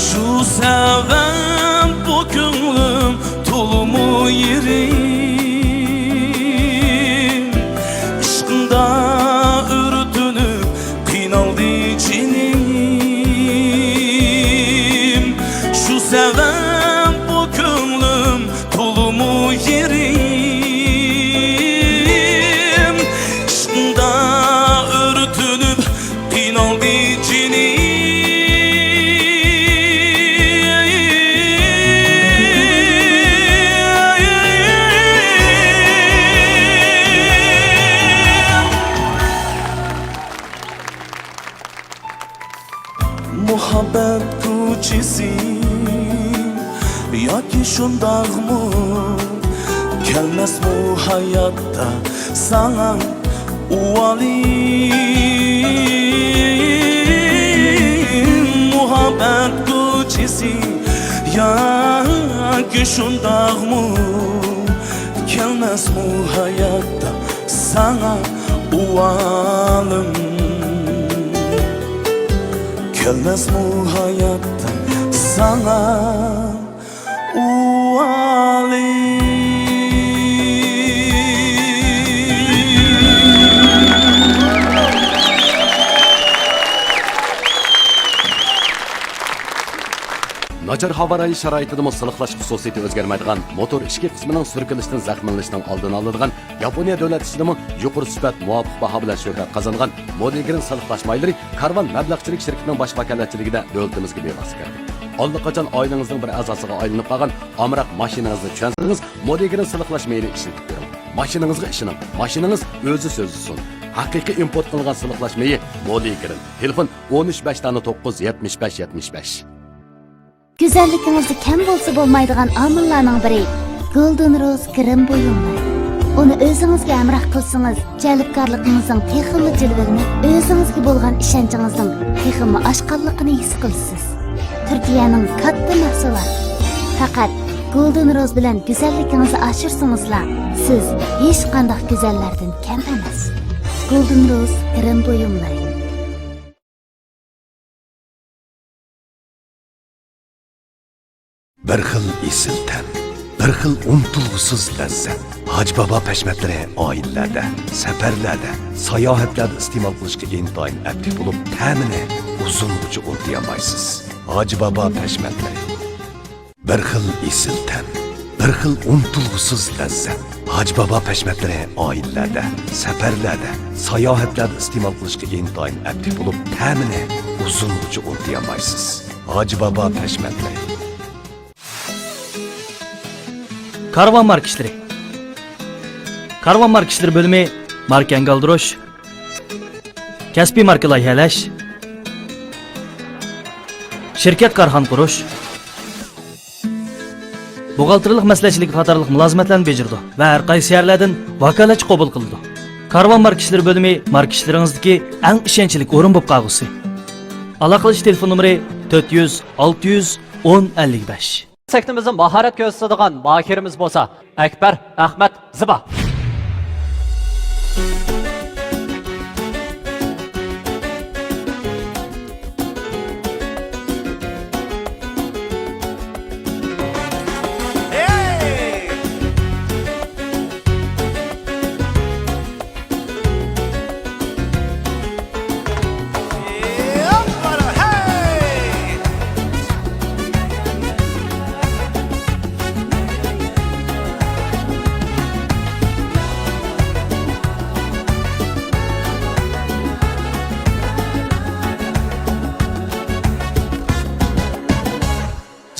شۇ سەۋەب بۇ كۆڭلۈم تولىمۇ يېرىم. ئىشقىڭدا ئۆرتىنىپ قىينالدى جېنىم. شۇ سەۋەب بۇ كۆڭلۈم تولىمۇ يېرىم. ئىشقىڭدا ئۆرتىنىپ قىينالدى جېنىم. مۇھەببەت كوچىسى ياكى شۇنداقمۇ؟ كەلمەسمۇ ھاياتتا ساڭا ئۇۋالىم؟ مۇھەببەت كوچىسى ياكى شۇنداقمۇ؟ كەلمەسمۇ ھاياتتا ساڭا ئۇۋالىم؟ كەلمەسمۇ ھاياتتا ساڭا ئۇۋالىم؟ ناچار ھاۋا رايى شارائىتىدىمۇ سىلىقلاش خۇسۇسىيىتى ئۆزگەرمەيدىغان موتور ئىچكى قىسمىنىڭ سۈركىلىشتىن زەخىملىنىشنىڭ ئالدىنى ئالىدىغان ياپونىيە دۆلەت ئىچىدىمۇ يۇقىرى سۈپەت، مۇۋاپىق باھا بىلەن شۆھرەت قازانغان مودىگرىن سىلىقلاش مايلىرى كارۋان مەبلەغچىلىك شىركىتىنىڭ باش ۋاكالەتچىلىكىدە دۆلىتىمىزگە بىۋاسىتە كىردى. ئاللىقاچان ئائىلىڭىزنىڭ بىر ئەزاسىغا ئايلىنىپ قالغان ئامراق ماشىنىڭىزنى چۈشەنسىڭىز، مودىگرىن سىلىقلاش مېيىنى ئىشلىتىپ كۆرۈڭ. ماشىنىڭىزغا ئىشىنىڭ. ماشىنىڭىز ئۆزى سۆزلىسۇن. ھەقىقىي ئىمپورت قىلىنغان سىلىقلاش مېيى مودىگرىن. تېلېفون: ئون ئۈچ، بەش دانە توققۇز، يەتمىش بەش، يەتمىش بەش. گۈزەللىكىڭىزدە كەم بولسا بولمايدىغان ئامىللارنىڭ بىرى، گولدېن روز گىرىم بۇيۇملىرى. ئۇنى ئۆزىڭىزگە ھەمراھ قىلسىڭىز، جەلپكارلىقىڭىزنىڭ تېخىمۇ جىلۋىلىنىپ، ئۆزىڭىزگە بولغان ئىشەنچىڭىزنىڭ تېخىمۇ ئاشقانلىقىنى ھېس قىلىسىز. تۈركىيەنىڭ كاتتا مەھسۇلاتى. پەقەت گولدېن روز بىلەن گۈزەللىكىڭىزنى ئاشۇرسىڭىزلا، سىز ھېچقانداق گۈزەللەردىن كەم ئەمەس. گولدېن روز گىرىم بۇيۇملىرى. بىر خىل ئېسىل تەم، بىر خىل ئۇنتۇلغۇسىز لەززەت. ھاجى بابا پەشمەتلىرى ئائىلىلەردە، سەپەرلەردە، ساياھەتلەردە ئىستېمال قىلىشقا ئىنتايىن ئەپلىك بولۇپ، تەمىنى ئۇزۇنغىچە ئۇنتۇيالمايسىز. ھاجى بابا پەشمەتلىرى. بىر خىل ئېسىل تەم، بىر خىل ئۇنتۇلغۇسىز لەززەت. ھاجى بابا پەشمەتلىرى ئائىلىلەردە، سەپەرلەردە، ساياھەتلەردە ئىستېمال قىلىشقا ئىنتايىن ئەپلىك بولۇپ، تەمىنى ئۇزۇنغىچە ئۇنتۇيالمايسىز. ھاجى بابا پەشمەتلىرى. كارۋان ماركا ئىشلىرى. كارۋان ماركا ئىشلىرى بۆلۈمى ماركا ئەنگە ئالدۇرۇش، كەسپىي ماركا لايىھەلەش، شىركەت كارخانا قۇرۇش، بوغالتىرلىق مەسلىھەتچىلىكى قاتارلىق مۇلازىمەتلەرنى بېجىرىدۇ ۋە ھەر قايسى شەھەرلەردىن ۋاكالەتچى قوبۇل قىلىدۇ. كارۋان ماركا ئىشلىرى بۆلۈمى ماركا ئىشلىرىڭىزدىكى ئەڭ ئىشەنچلىك ئورۇن بولۇپ قالغۇسى. ئالاقىلىشىش تېلېفون نومۇرى تۆت يۈز، ئالتە يۈز، ئون، ئەللىك بەش. سەھنىمىزدە ماھارەت كۆرسىتىدىغان ماھىرىمىز بولسا ئەكبەر ئەخمەت زىبا.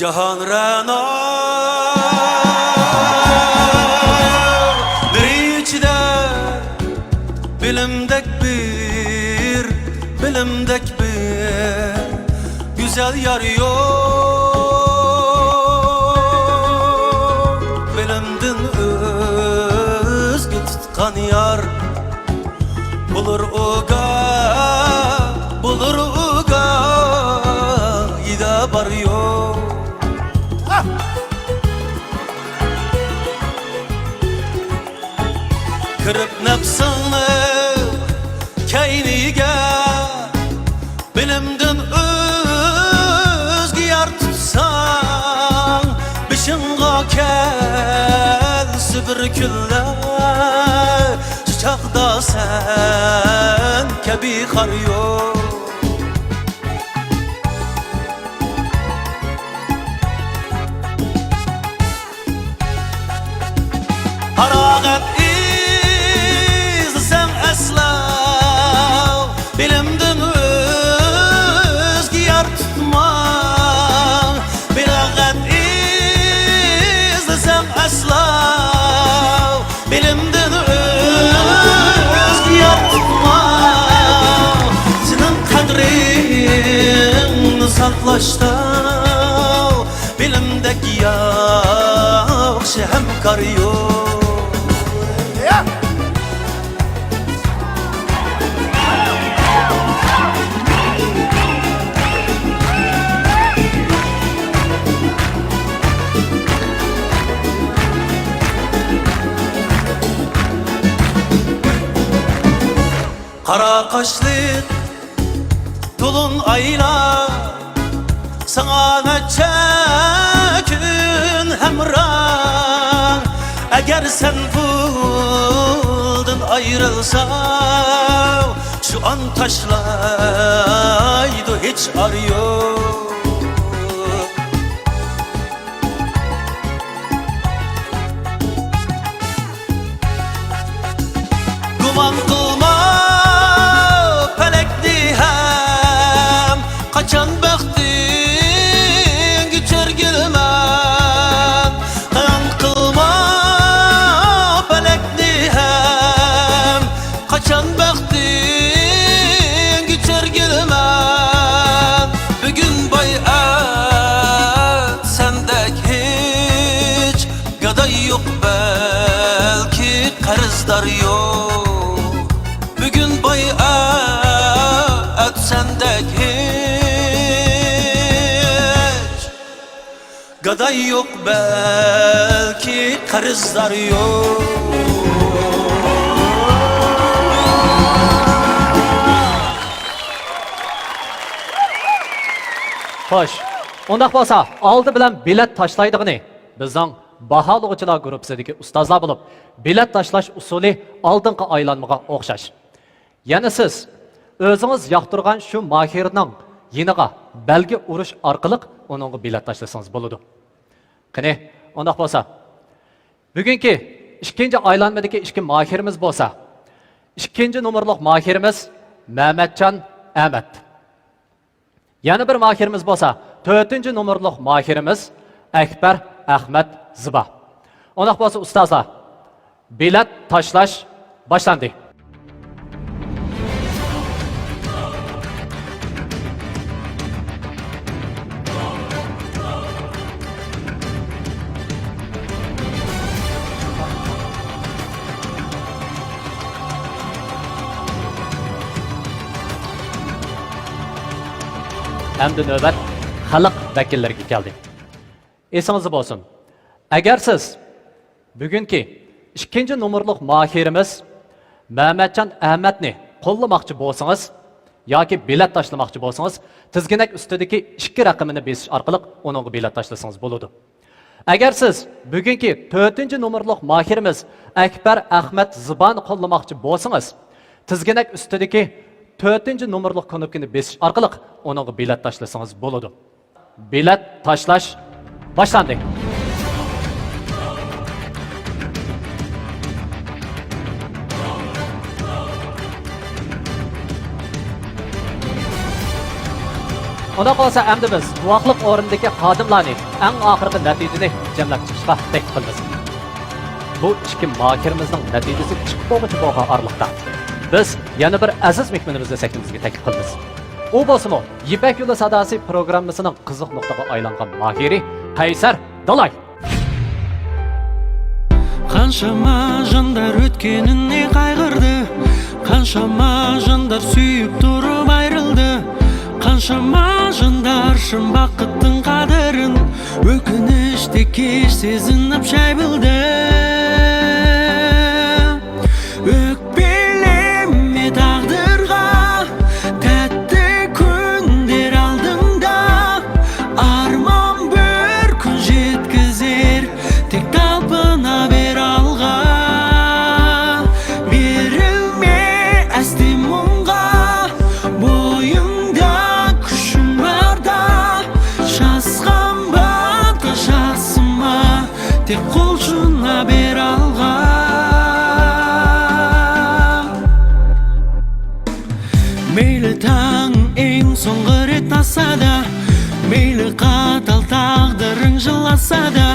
جاھان رەنا بىر ئىچىدە، بىلىمدەك بىر، بىلىمدەك بىر گۈزەل يار يوق. بىلىمدىن ئۆزگە تۇتقان يار بولۇر ئۇگا، بولۇر ئۇگا، يىدا بار يوق. كىرىپ نەپسىڭنى كەينىگە، بىلىمدىن ئۆزگە يار تۇتساڭ، بېشىڭغا كەلسە بىر كۈنلەر، شۇ چاغدا سەن كەبى خار يوق. پاراغەت ئىزدىسەڭ ئەسلا، بىلىمدىن ئۆزگە يار تۇتما. پاراغەت ئىزدىسەڭ ئەسلا، بىلىمدىن ئۆزگە يار تۇتما. سېنىڭ قەدرىڭنى ساقلاشتا بىلىمدەك ياخشى ھەمكار يوق. قارا قاشلىق تولۇن ئايلار، ساڭا نەچچە كۈن ھەمراھ. ئەگەر سەن پۇلدىن ئايرىلساڭ، شۇ ئان تاشلايدۇ، ھېچ ئار يوق. گۇمان قىلما پەلەكنى ھەم، قاچان بەختىڭگە چۆرگىلىمەن. غەم قىلما پەلەكنى ھەم، قاچان بەختىڭگە چۆرگىلىمەن. بۈگۈن باي، ئەتە سەندەك ھېچ گاداي يوق بەلكى. قەرزدار يوق بۈگۈن باي، ئەتە سەندەك ھېچ گاداي يوق، بەلكى قەرزدار يوق. خوش، ئۇنداق بولسا، ئالدى بىلەن بېلەت تاشلايدىغىنى بىزنىڭ باھالىغۇچىلار گۇرۇپپىسىدىكى ئۇستازلار بولۇپ، بېلەت تاشلاش ئۇسۇلى ئالدىنقى ئايلانمىغا ئوخشاش. يەنە سىز ئۆزىڭىز ياقتۇرغان شۇ ماھىرنىڭ يېنىغا بەلگە ئۇرۇش ئارقىلىق ئۇنىڭغا بېلەت تاشلىسىڭىز بولىدۇ. قېنى، ئۇنداق بولسا، بۈگۈنكى ئىككىنچى ئايلانمىدىكى ئىككى ماھىرىمىز بولسا، ئىككىنچى نومۇرلۇق ماھىرىمىز مەمەتجان ئەمەت. يەنە بىر ماھىرىمىز بولسا، تۆتىنچى نومۇرلۇق ماھىرىمىز ئەكبەر ئەخمەت زىبا. ئۇنداق بولسا، ئۇستازلار، بېلەت تاشلاش باشلاندى. ئەمدى نۆۋەت خەلق ۋەكىللىرىگە كەلدى. ئېسىڭىزدە بولسۇن، ئەگەر سىز بۈگۈنكى ئىككىنچى نومۇرلۇق ماھىرىمىز مەمەتجان ئەمەتنى قوللىماقچى بولسىڭىز ياكى بېلەت تاشلىماقچى بولسىڭىز، تىزگىنەك ئۈستىدىكى ئىككى رەقىمىنى بېسىش ئارقىلىق ئۇنىڭغا بېلەت تاشلىسىڭىز بولىدۇ. ئەگەر سىز بۈگۈنكى تۆتىنچى نومۇرلۇق ماھىرىمىز ئەكبەر ئەخمەت زىبانى قوللىماقچى بولسىڭىز، تىزگىنەك ئۈستىدىكى تۆتىنچى نومۇرلۇق كۇنۇپكىنى بېسىش ئارقىلىق ئۇنىڭغا بېلەت تاشلىسىڭىز بولىدۇ. بېلەت تاشلاش باشلاندى. ئۇنداق بولسا، ئەمدى بىز گۇۋاھلىق ئورنىدىكى خادىملارنى ئەڭ ئاخىرقى نەتىجىنى جەملەپ چىقىشقا تەكلىپ قىلىمىز. بۇ ئىككى ماھىرىمىزنىڭ نەتىجىسى چىقىپ بولغۇچە بولغان ئارىلىقتا، بىز يەنە بىر ئەزىز مېھمىنىمىزنى سەھنىمىزگە تەكلىپ قىلىمىز. ئۇ بولسىمۇ يىپەك يولى ساداسى پروگراممىسىنىڭ قىزىق نۇقتىغا ئايلانغان ماھىرى قەيسەر دالاي. قانشاما жандар өткеніне қайғырды, қаншама жандар сүйіп тұрып айырылды, қаншама жандар шын бақыттың қадірін өкініште кеш сезініп жай білді. Өкпелеме тағдырға, тәтті күндер алдыңда. Арман бір күн жеткізер, тек талпына бер алға. Берілме әсте мұңға, бойыңда күшің барда. Жасқанба, да жасыма, тек қол шына бер алға. Мейлі таң ең соңғы рет атса да, мейлі қатал тағдырың жыласа да,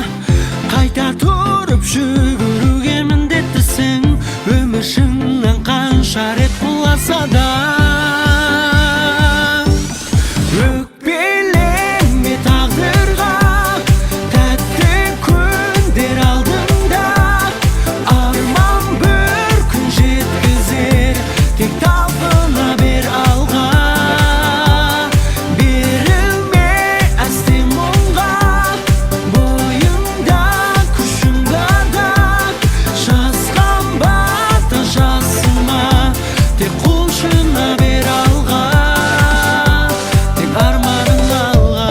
қайта тұрып жүгіруге міндеттісің. Өмір шыңнан қанша рет құласа да, өкпелеме тағдырға, тәтті күндер алдыңда. Арман бір күн жеткізер, тек талпына бер алға. Берілме әсте мұңға, бойыңда күшің барда. Жасқанба, да жасыма, тек қол шына бер алға. Тек арманың алға.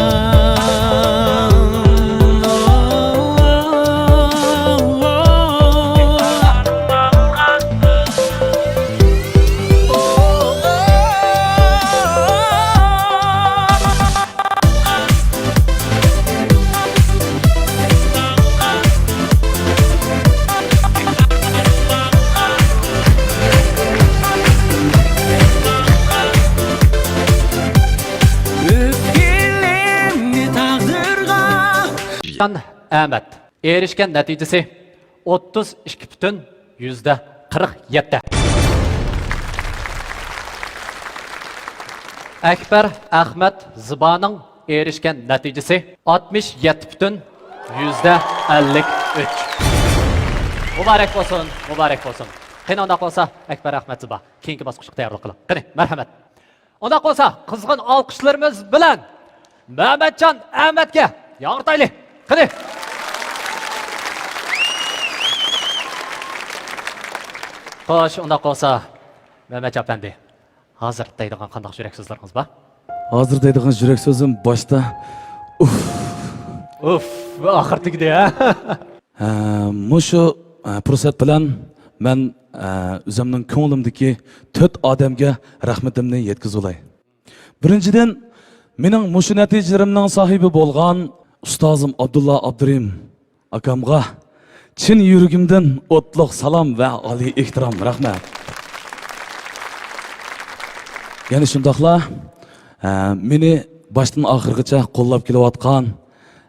Өкпелеме тағдырға. Jan Ahmed. ئېرىشكەن نەتىجىسى ئوتتۇز ئىككى پۈتۈن يۈزدە قىرىق يەتتە. ئەكبەر ئەخمەت زىبانىڭ ئېرىشكەن نەتىجىسى ئاتمىش يەتتە پۈتۈن يۈزدە ئەللىك ئۈچ. مۇبارەك بولسۇن، مۇبارەك بولسۇن. قېنى، ئۇنداق بولسا، ئەكبەر ئەخمەت زىبا، كېيىنكى باسقۇچقا تەييارلىق قىلىڭ. قېنى، مەرھەمەت. ئۇنداق بولسا، قىزغىن ئالقىشلىرىمىز بىلەن مەمەتجان ئەمەتكە ياڭرىتايلى. قېنى. خوش، ئۇنداق بولسا، مەمەتجان ئەپەندى، ھازىر دەيدىغان قانداق يۈرەك سۆزلىرىڭىز بار؟ ھازىر دەيدىغان يۈرەك سۆزۈم باشتا، ئۇف. ئۇف، ئاخىر تۈگىدى، ھە؟ ھە، مۇشۇ، ھە، پۇرسەت بىلەن مەن، ھە، ئۆزۈمنىڭ كۆڭلۈمدىكى تۆت ئادەمگە رەھمىتىمنى يەتكۈزۈۋالاي. بىرىنچىدىن، مېنىڭ مۇشۇ نەتىجىلىرىمنىڭ ساھىبى بولغان ئۇستازىم ئابدۇللا ئابدۇرېھىم ئاكامغا چىن يۈرىكىمدىن ئوتلۇق سالام ۋە ئالىي ئېھتىرام، رەھمەت. يەنە شۇنداقلا، ھە، مېنى باشتىن ئاخىرغىچە قوللاپ كېلىۋاتقان،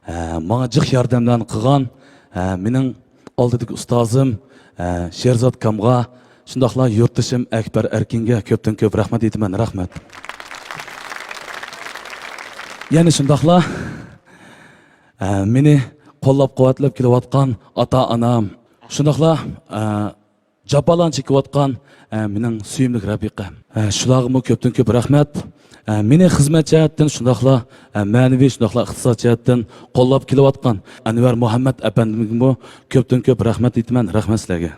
ھە، ماڭا جىق ياردەملەرنى قىلغان، ھە، مېنىڭ ئالدىدىكى ئۇستازىم، ھە، شېرزات ئاكامغا، شۇنداقلا يۇرتدىشىم ئەكبەر ئەركىنگە كۆپتىن كۆپ رەھمەت ئېيتىمەن، رەھمەت. يەنە شۇنداقلا، ھە، مېنى قوللاپ قۇۋۋەتلەپ كېلىۋاتقان ئاتا-ئانام، شۇنداقلا، ھە، جاپالارنى چېكىۋاتقان، ھە، مېنىڭ سۆيۈملۈك رەپىقەم. ھە، شۇلارغىمۇ كۆپتىن كۆپ رەھمەت. ھە، مېنى خىزمەت جەھەتتىن شۇنداقلا، ھە، مەنىۋى، شۇنداقلا ئىقتىساد جەھەتتىن قوللاپ كېلىۋاتقان ئەنۋەر مۇھەممەت ئەپەندىمگىمۇ كۆپتىن كۆپ رەھمەت ئېيتىمەن. رەھمەت سىلەرگە.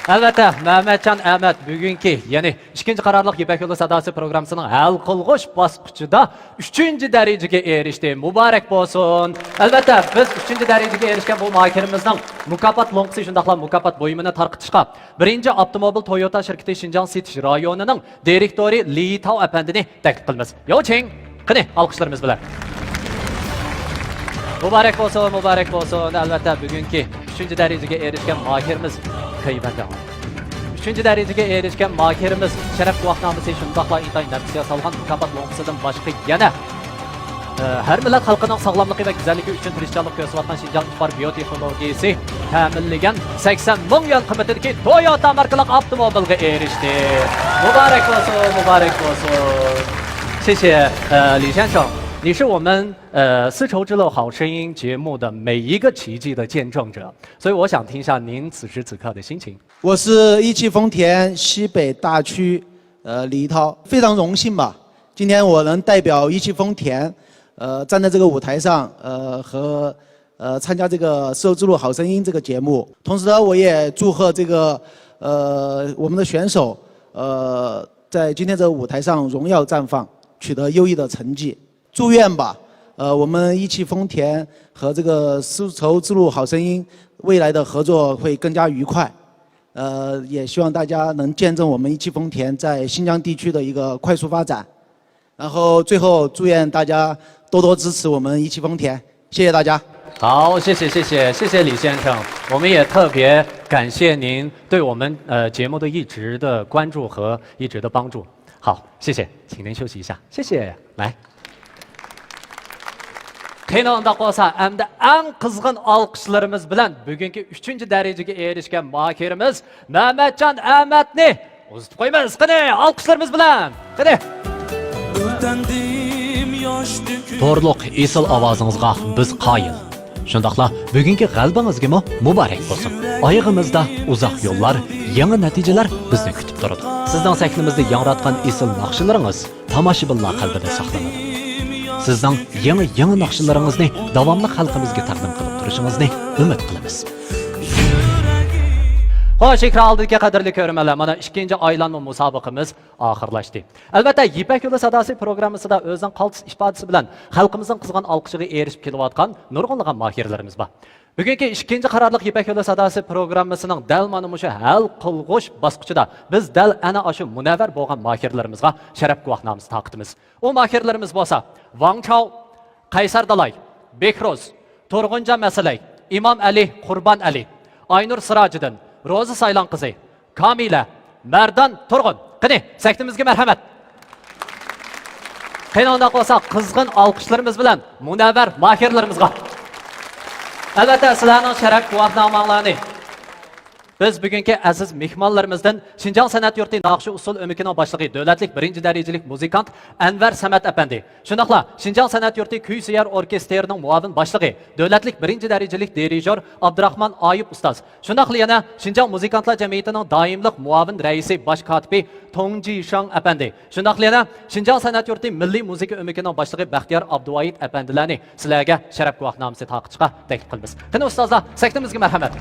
ئەلۋەتتە، مەمەتجان ئەمەت بۈگۈنكى، يەنى ئىككىنچى قارارلىق يىپەك يولى ساداسى پروگراممىسىنىڭ ھەل قىلغۇچ باسقۇچىدا ئۈچىنچى دەرىجىگە ئېرىشتى. مۇبارەك بولسۇن! ئەلۋەتتە، بىز ئۈچىنچى دەرىجىگە ئېرىشكەن بۇ ماھىرىمىزنىڭ مۇكاپات لوڭقىسى شۇنداقلا مۇكاپات بۇيۇمىنى تارقىتىشقا بىرىنچى ئاپتوموبىل تويوتا شىركىتى شىنجاڭ سېتىش رايونىنىڭ دىرېكتورى لى تاۋ ئەپەندىنى تەكلىپ قىلىمىز. ياۋچىڭ! قېنى، ئالقىشلىرىمىز بىلەن. مۇبارەك بولسۇن، مۇبارەك بولسۇن. ئەلۋەتتە، بۈگۈنكى ئۈچىنچى دەرىجىگە ئېرىشكەن ماھىرىمىز كۆيۈۋەردى. ئۈچىنچى دەرىجىگە ئېرىشكەن ماھىرىمىز شەرەپ گۇۋاھنامىسى شۇنداقلا ئىنتايىن نەپىس ياسالغان مۇكاپات لوڭقىسىدىن باشقا يەنە، ئە، ھەر مىللەت خەلقىنىڭ ساغلاملىقى ۋە گۈزەللىكى ئۈچۈن تىرىشچانلىق كۆرسىتىۋاتقان شىنجاڭ ئىپار بىيوتېخنولوگىيىسى تەمىنلىگەن سەكسەن مىڭ يۈەن قىممىتىدىكى تويوتا ماركىلىق ئاپتوموبىلغا ئېرىشتى. مۇبارەك بولسۇن، مۇبارەك بولسۇن. 谢谢，呃，李先生，你是我们 呃，丝绸之路好声音节目的每一个奇迹的见证者，所以我想听一下您此时此刻的心情。我是一汽丰田西北大区，呃，李涛，非常荣幸吧，今天我能代表一汽丰田，呃，站在这个舞台上，呃，和，呃，参加这个丝绸之路好声音这个节目。同时呢，我也祝贺这个，呃，我们的选手，呃，在今天这个舞台上荣耀绽放，取得优异的成绩。 祝愿吧，呃，我们一汽丰田和这个丝绸之路好声音未来的合作会更加愉快。呃，也希望大家能见证我们一汽丰田在新疆地区的一个快速发展。然后最后祝愿大家多多支持我们一汽丰田，谢谢大家。好，谢谢，谢谢，谢谢李先生，我们也特别感谢您对我们，呃，节目的一直的关注和一直的帮助。好，谢谢，请您休息一下，谢谢，来。 قېنى ئۇنداق بولسا، ئەمدى ئەڭ قىزغىن ئالقىشلىرىمىز بىلەن بۈگۈنكى ئۈچىنچى دەرىجىگە ئېرىشكەن ماھىرىمىز مەمەتجان ئەمەتنى ئۇزىتىپ قويىمىز. قېنى، ئالقىشلىرىمىز بىلەن. قېنى. تورلۇق ئېسىل ئاۋازىڭىزغا بىز قايىل. شۇنداقلا بۈگۈنكى غەلىبىڭىزگىمۇ مۇبارەك بولسۇن. ئايىغىمىزدا ئۇزاق يوللار، يېڭى نەتىجىلەر بىزنى كۈتۈپ تۇرىدۇ. سىزنىڭ سەھنىمىزدە ياڭراتقان ئېسىل ناخشىلىرىڭىز تاماشىبىنلار قەلبىدە ساقلىنىدۇ. سىزنىڭ يېڭى، يېڭى ناخشىلىرىڭىزنى داۋاملىق خەلقىمىزگە تەقدىم قىلىپ تۇرۇشىڭىزنى ئۈمىد قىلىمىز. خوش، ئېكران ئالدىدىكى قەدىرلىك كۆرۈرمەنلەر، مانا ئىككىنچى ئايلانما مۇسابىقىمىز ئاخىرلاشتى. ئەلۋەتتە، يىپەك يولى ساداسى پروگراممىسىدا ئۆزىنىڭ قالتىس ئىپادىسى بىلەن خەلقىمىزنىڭ قىزغىن ئالقىشىغا ئېرىشىپ كېلىۋاتقان نۇرغۇنلىغان ماھىرلىرىمىز بار. بۈگۈنكى ئىككىنچى قارارلىق يىپەك يولى ساداسى پروگراممىسىنىڭ دەل مانا مۇشۇ ھەل قىلغۇچ باسقۇچىدا بىز دەل ئەنە ئاشۇ مۇنەۋۋەر بولغان ماھىرلىرىمىزغا شەرەپ گۇۋاھنامىسى تارقىتىمىز. ئۇ ماھىرلىرىمىز بولسا، ۋاڭ چاۋ، قەيسەر دالاي، بېكروز، تۇرغۇنجان مەسلەي، ئىمام ئەلى، قۇربان ئەلى، ئاينۇر سىراجىدىن، روزا سايلان قىزى، كامىلە، مەردان تۇرغۇن. قېنى، سەھنىمىزگە مەرھەمەت. قېنى، ئۇنداق بولسا، قىزغىن ئالقىشلىرىمىز بىلەن مۇنەۋۋەر ماھىرلىرىمىزغا. ئەلۋەتتە، سىلەرنىڭ شەرەپ گۇۋاھناماڭلارنى بىز بۈگۈنكى ئەزىز مېھمانلىرىمىزدىن شىنجاڭ سەنئەت يۇرتى ناخشا ئۇسسۇل ئۆمىكىنىڭ باشلىقى، دۆلەتلىك بىرىنچى دەرىجىلىك مۇزىكانت ئەنۋەر سەمەت ئەپەندى، شۇنداقلا شىنجاڭ سەنئەت يۇرتى كۈي سۆيەر ئوركېستىرىنىڭ مۇئاۋىن باشلىقى، دۆلەتلىك بىرىنچى دەرىجىلىك دىرىژور ئابدۇراخمان ئايۇپ ئۇستاز، شۇنداقلا يەنە شىنجاڭ مۇزىكانتلار جەمئىيىتىنىڭ دائىملىق مۇئاۋىن رەئىسى، باش كاتىپى توڭ جىشاڭ ئەپەندى، شۇنداقلا يەنە شىنجاڭ سەنئەت يۇرتى مىللىي مۇزىكا ئۆمىكىنىڭ باشلىقى بەختىيار ئابدۇۋاھىت ئەپەندىلەرنى سىلەرگە شەرەپ گۇۋاھنامىسى تارقىتىشقا تەكلىپ قىلىمىز. قېنى ئۇستازلار، سەھنىمىزگە مەرھەمەت.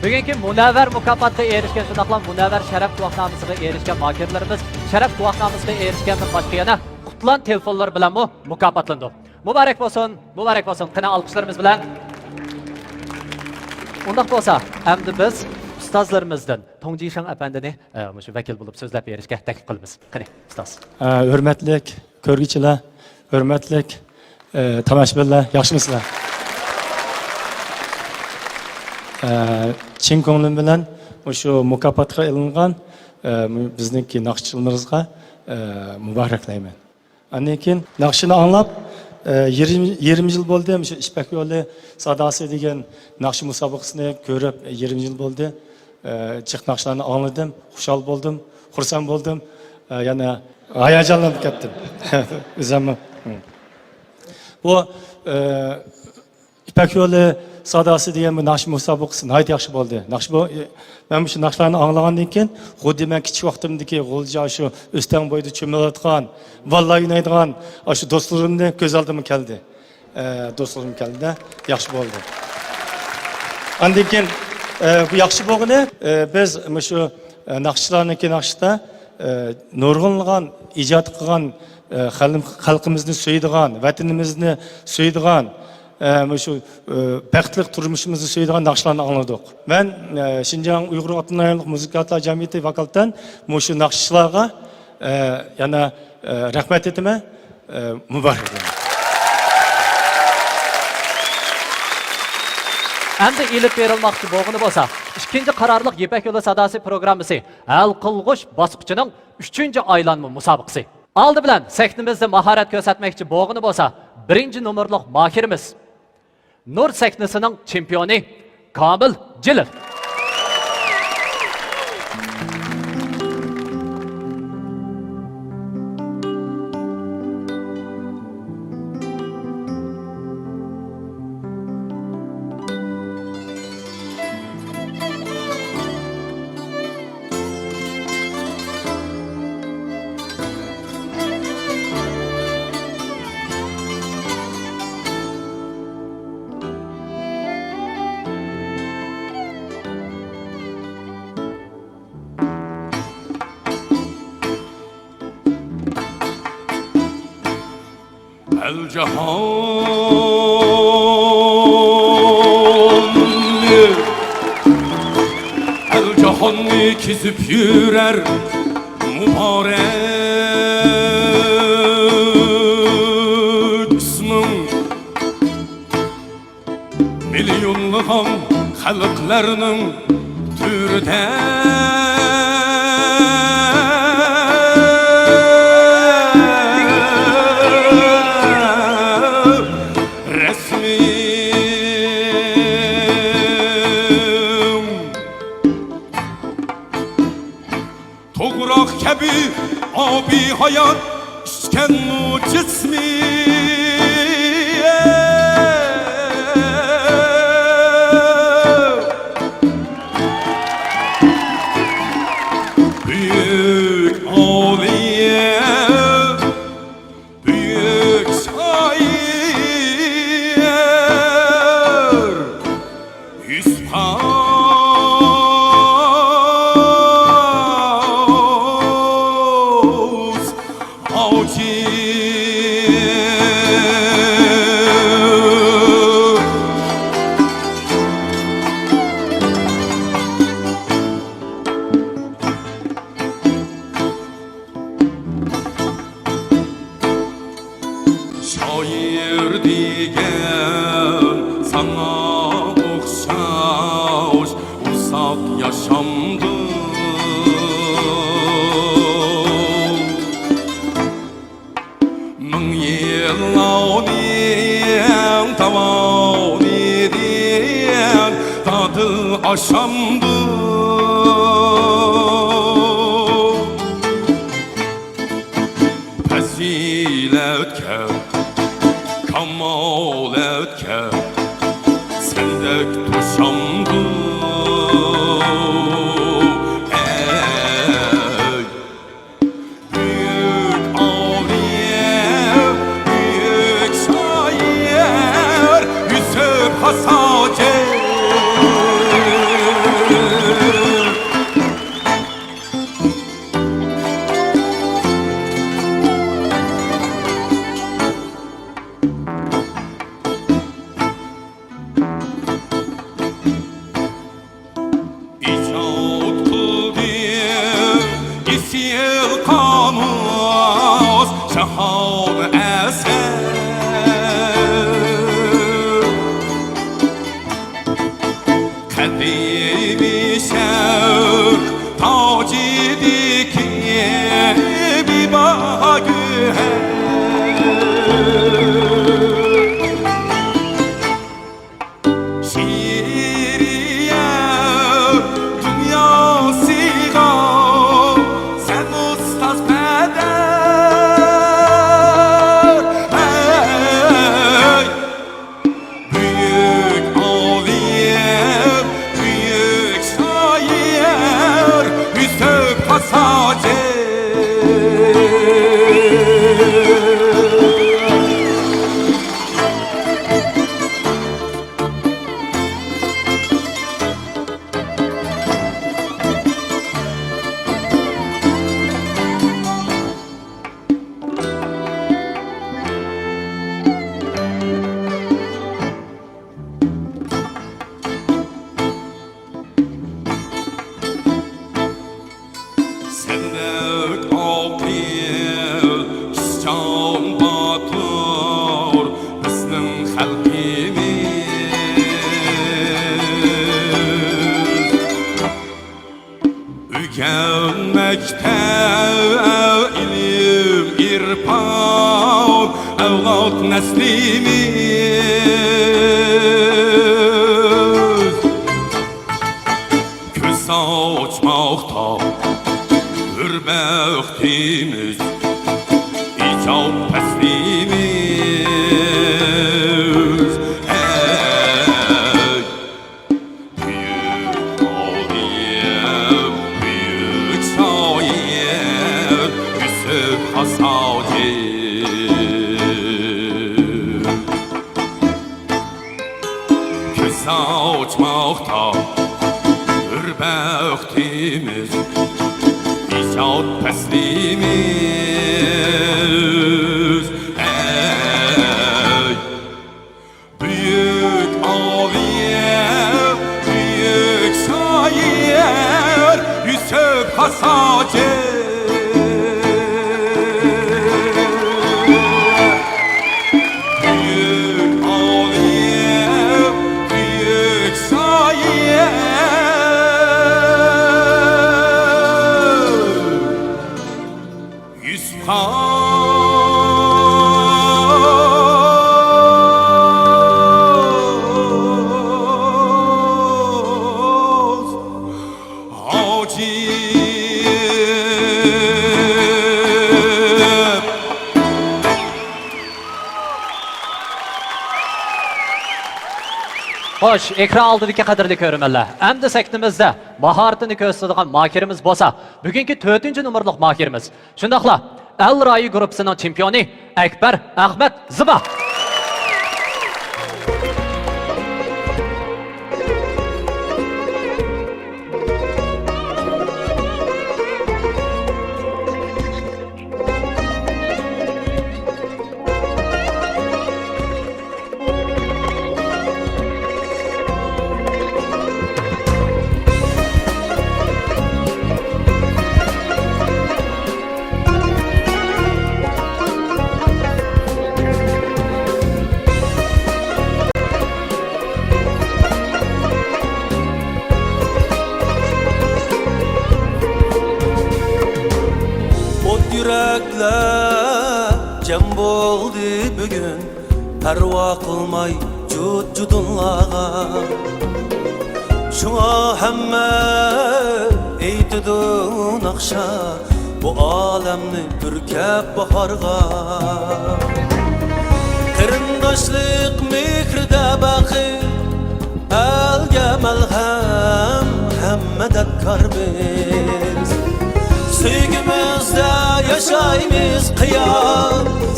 بۈگۈنكى مۇنەۋۋەر مۇكاپاتقا ئېرىشكەن، شۇنداقلا مۇنەۋۋەر شەرەپ گۇۋاھنامىسىغا ئېرىشكەن ماھىرلىرىمىز شەرەپ گۇۋاھنامىسىغا ئېرىشكەندىن باشقا يەنە قۇتلان تېلېفونلىرى بىلەنمۇ مۇكاپاتلىنىدۇ. مۇبارەك بولسۇن، مۇبارەك بولسۇن. قېنى، ئالقىشلىرىمىز بىلەن. ئۇنداق بولسا، ئەمدى بىز ئۇستازلىرىمىزدىن توڭ جىشاڭ ئەپەندىنى، ئە، مۇشۇ ۋەكىل بولۇپ سۆزلەپ بېرىشكە تەكلىپ قىلىمىز. قېنى، ئۇستاز. ئە، ھۆرمەتلىك كۆرگۈچىلەر، ھۆرمەتلىك، ئە، تاماشىبىنلار، ياخشىمۇسىلەر؟ ئە، چىن كۆڭلۈم بىلەن مۇشۇ مۇكاپاتقا ئېلىنغان، ئە، بىزنىڭكى ناخشىچىلىرىمىزغا، ئە، مۇبارەكلەيمەن. ئاندىن كېيىن ناخشىنى ئاڭلاپ، ئە، يېرىم، يېرىم يىل بولدى، مۇشۇ يىپەك يولى ساداسى دېگەن ناخشا مۇسابىقىسىنى كۆرۈپ، يېرىم يىل بولدى. ئە، جىق ناخشىلارنى ئاڭلىدىم، خۇشال بولدۇم، خۇرسەن بولدۇم. ئە، يەنە ھاياجانلىنىپ كەتتىم. ئۆزۈممۇ. بۇ، ئە، يىپەك يولى ساداسى دېگەن بۇ ناخشا مۇسابىقىسى ناھايىتى ياخشى بولدى. ناخشا بۇ، مەن مۇشۇ ناخشىلارنى ئاڭلىغاندىن كېيىن، خۇددى مەن كىچىك ۋاقتىمدىكى غۇلجا شۇ ئۆستەڭ بويىدا چۆمۈلۈۋاتقان، باللا ئوينايدىغان ئاشۇ دوستلىرىمنى كۆز ئالدىمغا كەلدى. ئە، دوستلىرىم كەلدى-دە، ياخشى بولدى. ئاندىن كېيىن، ئە، بۇ ياخشى بولغىنى، ئە، بىز مۇشۇ، ئە، ناخشىچىلارنىڭكى ناخشىسىدا، ئە، نۇرغۇنلىغان ئىجاد قىلغان، ئە، خەلق-، خەلقىمىزنى سۆيىدىغان، ۋەتىنىمىزنى سۆيىدىغان، ئە، مۇشۇ، ئە، بەختلىك تۇرمۇشىمىزنى سۆيىدىغان ناخشىلارنى ئاڭلىدۇق. مەن، ئە، شىنجاڭ ئۇيغۇر ئاپتونوم رايونلۇق مۇزىكانتلار جەمئىيىتى ۋاكالىتەن مۇشۇ ناخشىچىلارغا، ئە، يەنە، ئە، رەھمەت ئېيتىمەن، ئە، مۇبارەك. ئەمدى ئېلىپ بېرىلماقچى بولغىنى بولسا، ئىككىنچى قارارلىق يىپەك يولى ساداسى پروگراممىسى ھەل قىلغۇچ باسقۇچىنىڭ ئۈچىنچى ئايلانما مۇسابىقىسى. ئالدى بىلەن سەھنىمىزدە ماھارەت كۆرسەتمەكچى بولغىنى بولسا، بىرىنچى نومۇرلۇق ماھىرىمىز، نۇر سەھنىسىنىڭ چېمپىيونى كامىل جېلىل. ئەل جاھاننى، ئەل جاھاننى كېزىپ يۈرەر مۇبارەك ئىسمىڭ. مىليونلىغان خەلقلەرنىڭ تۆرىدە رەسمىڭ. توغراق كەبى ئابىي ھايات ئىچكەنمۇ جىسمى. بۈيۈك ئالىيە، بۈيۈك شائىر. يۈسۈپ خاس ھاجى. دېگەن ساڭا ئوخشاش ئۇزاق ياشامدۇ؟ مىڭ يىللارنىڭ داۋامىدىن دادىل ئاشامدۇ؟ پەزىلەتكە، كامالەتكە سەندەك توشامدۇ؟ ئەي، بۈيۈك ئالىم، بۈيۈك شائىر يۈسۈپ خاس ھاجى. ئىجاد قىلدىم ئېسىل قامۇس، جاھان ئەسەر. قەدىمىي شەرق تاجىدىكى بىباھا گۆھەر. شېئىرىيەت دۇنياسىغا سەن ئۇستاز پەدەر. ھەي! بۈيۈك ئالىم، بۈيۈك شائىر يۈسۈپ خاس ھاجى. سەندەك ئاقىل، ئىشچان، باتۇر بىزنىڭ خەلقىمىز. ئۆگەنمەكتە ئىلىم، ئىرپان ئەۋلاد نەسلىمىز. كۆز ئاچماقتا ھۆر بەختىمىز، ئىجاد پەسلىمىز. ئەي، بۈيۈك ئالىم، بۈيۈك شائىر يۈسۈپ خاس ھاجى. كۆز ئاچماقتا ھۆر بەختىمىز، ئىجاد پەسلىمىز. ئەي، بۈيۈك ئالىم، بۈيۈك شائىر يۈسۈپ خاس ھاجى. بۈيۈك ئالىم، بۈيۈك شائىر يۈسۈپ خاس ھاجى. خوش، ئېكران ئالدىدىكى قەدىرلىك كۆرۈرمەنلەر، ئەمدى سەھنىمىزدە ماھارىتىنى كۆرسىتىدىغان ماھىرىمىز بولسا، بۈگۈنكى تۆتىنچى نومۇرلۇق ماھىرىمىز، شۇنداقلا ئەل رايى گۇرۇپپىسىنىڭ چېمپىيونى ئەكبەر ئەخمەت زىبا. يۈرەكلەر جەم بولدى بۈگۈن، پەرۋا قىلماي جۇت-جۇدۇنلارغا. شۇڭا ھەممە ئېيتىدۇ ناخشا، بۇ ئالەمنى پۈركەپ باھارغا. قېرىنداشلىق مېھرىدە بەخت، ئەلگە مەلھەم، ھەممە دەپكار بىز. سۆيگۈمىزدە ياشايمىز قىيا،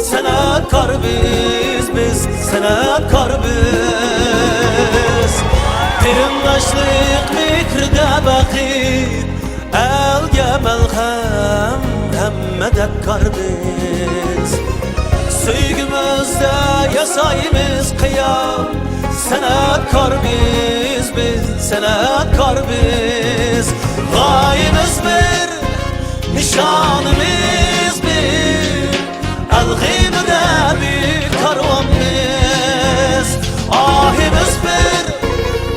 سەنئەتكار بىز، بىز سەنئەتكار بىز. قېرىنداشلىق مېھرىدە بەخت، ئەلگە مەلھەم، ھەممە دەپكار بىز. سۆيگۈمىزدە ياسايمىز قىيا، سەنئەتكار بىز، بىز سەنئەتكار بىز. غايىمىز بىر، نىشانىمىز بىر، ئەل غېمىدە بىر كارۋانمىز. ئاھىمىز بىر،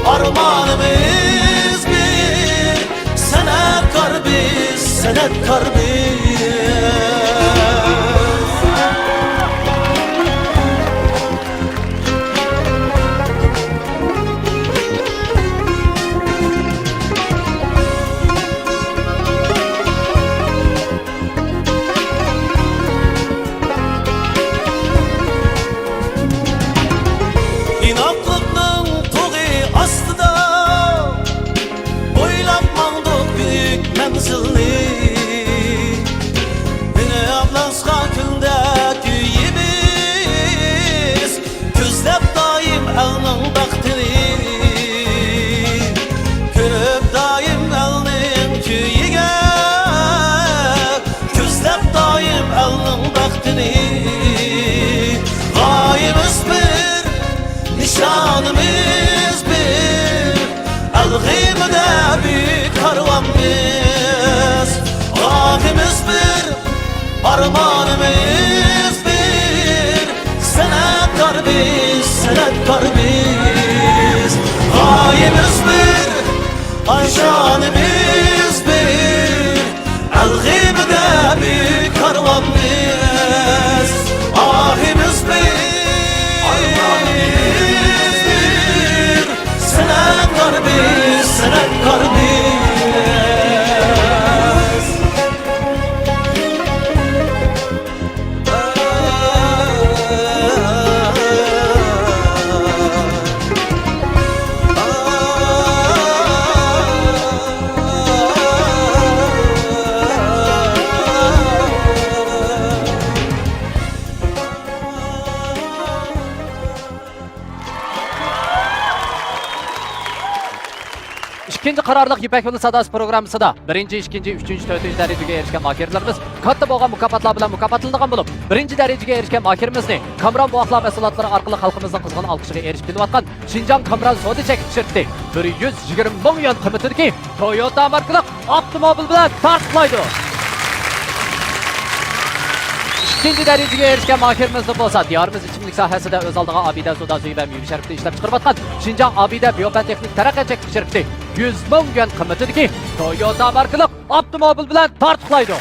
ئارمانىمىز بىر، سەنئەتكار بىز، سەنئەتكار بىز. ئىناقلىقنىڭ تۇغى ئاستىدا بويلاپ ماڭدۇق بۈيۈك مەنزىلنى. بىر ئابلازغا كۈندە كۆيىمىز، كۆزلەپ دائىم ئەلنىڭ بەختىنى. كۆرۈپ دائىم ئەلنىڭ كۈيىگە، كۆزلەپ دائىم ئەلنىڭ بەختىنى. غايىمىز بىر، نىشانىمىز بىر، ئەل غېمىدە بىر كارۋانمىز. ئاھىمىز بىر، ئارمانىمىز بىر، سەنئەتكار بىز، سەنئەتكار بىز. غايىمىز بىر، نىشانىمىز بىر، ئەل غېمىدە بىر كارۋانمىز. ئاھىمىز بىر، ئارمانىمىز بىر، سەنئەتكار بىز، سەنئەتكار بىز. ئىككىنچى قارارلىق يىپەك يولى ساداسى پروگراممىسىدا بىرىنچى، ئىككىنچى، ئۈچىنچى، تۆتىنچى دەرىجىگە ئېرىشكەن ماھىرلىرىمىز كاتتا بولغان مۇكاپاتلار بىلەن مۇكاپاتلىنىدىغان بولۇپ، بىرىنچى دەرىجىگە ئېرىشكەن ماھىرىمىزنى كامران بوۋاقلار مەھسۇلاتلىرى ئارقىلىق خەلقىمىزنىڭ قىزغىن ئالقىشىغا ئېرىشىپ كېلىۋاتقان شىنجاڭ كامران سودا چەكلىك شىركىتى بىر يۈز يىگىرمە مىڭ يۈەن قىممىتىدىكى تويوتا ماركىلىق ئاپتوموبىل بىلەن تارتۇقلايدۇ. ئىككىنچى دەرىجىگە ئېرىشكەن ماھىرىمىزنى بولسا، دىيارىمىز ئىچىملىك ساھەسىدە ئۆز ئالدىغا ئابىدە سودا سۈيى ۋە مېۋە شەربىتى ئىشلەپ چىقىرىۋاتقان شىنجاڭ ئابىدە بىيوپەن تېخنىك تەرەققىيات چەكلىك شىركىتى يۈز مىڭ يۈەن قىممىتىدىكى تويوتا ماركىلىق ئاپتوموبىل بىلەن تارتۇقلايدۇ.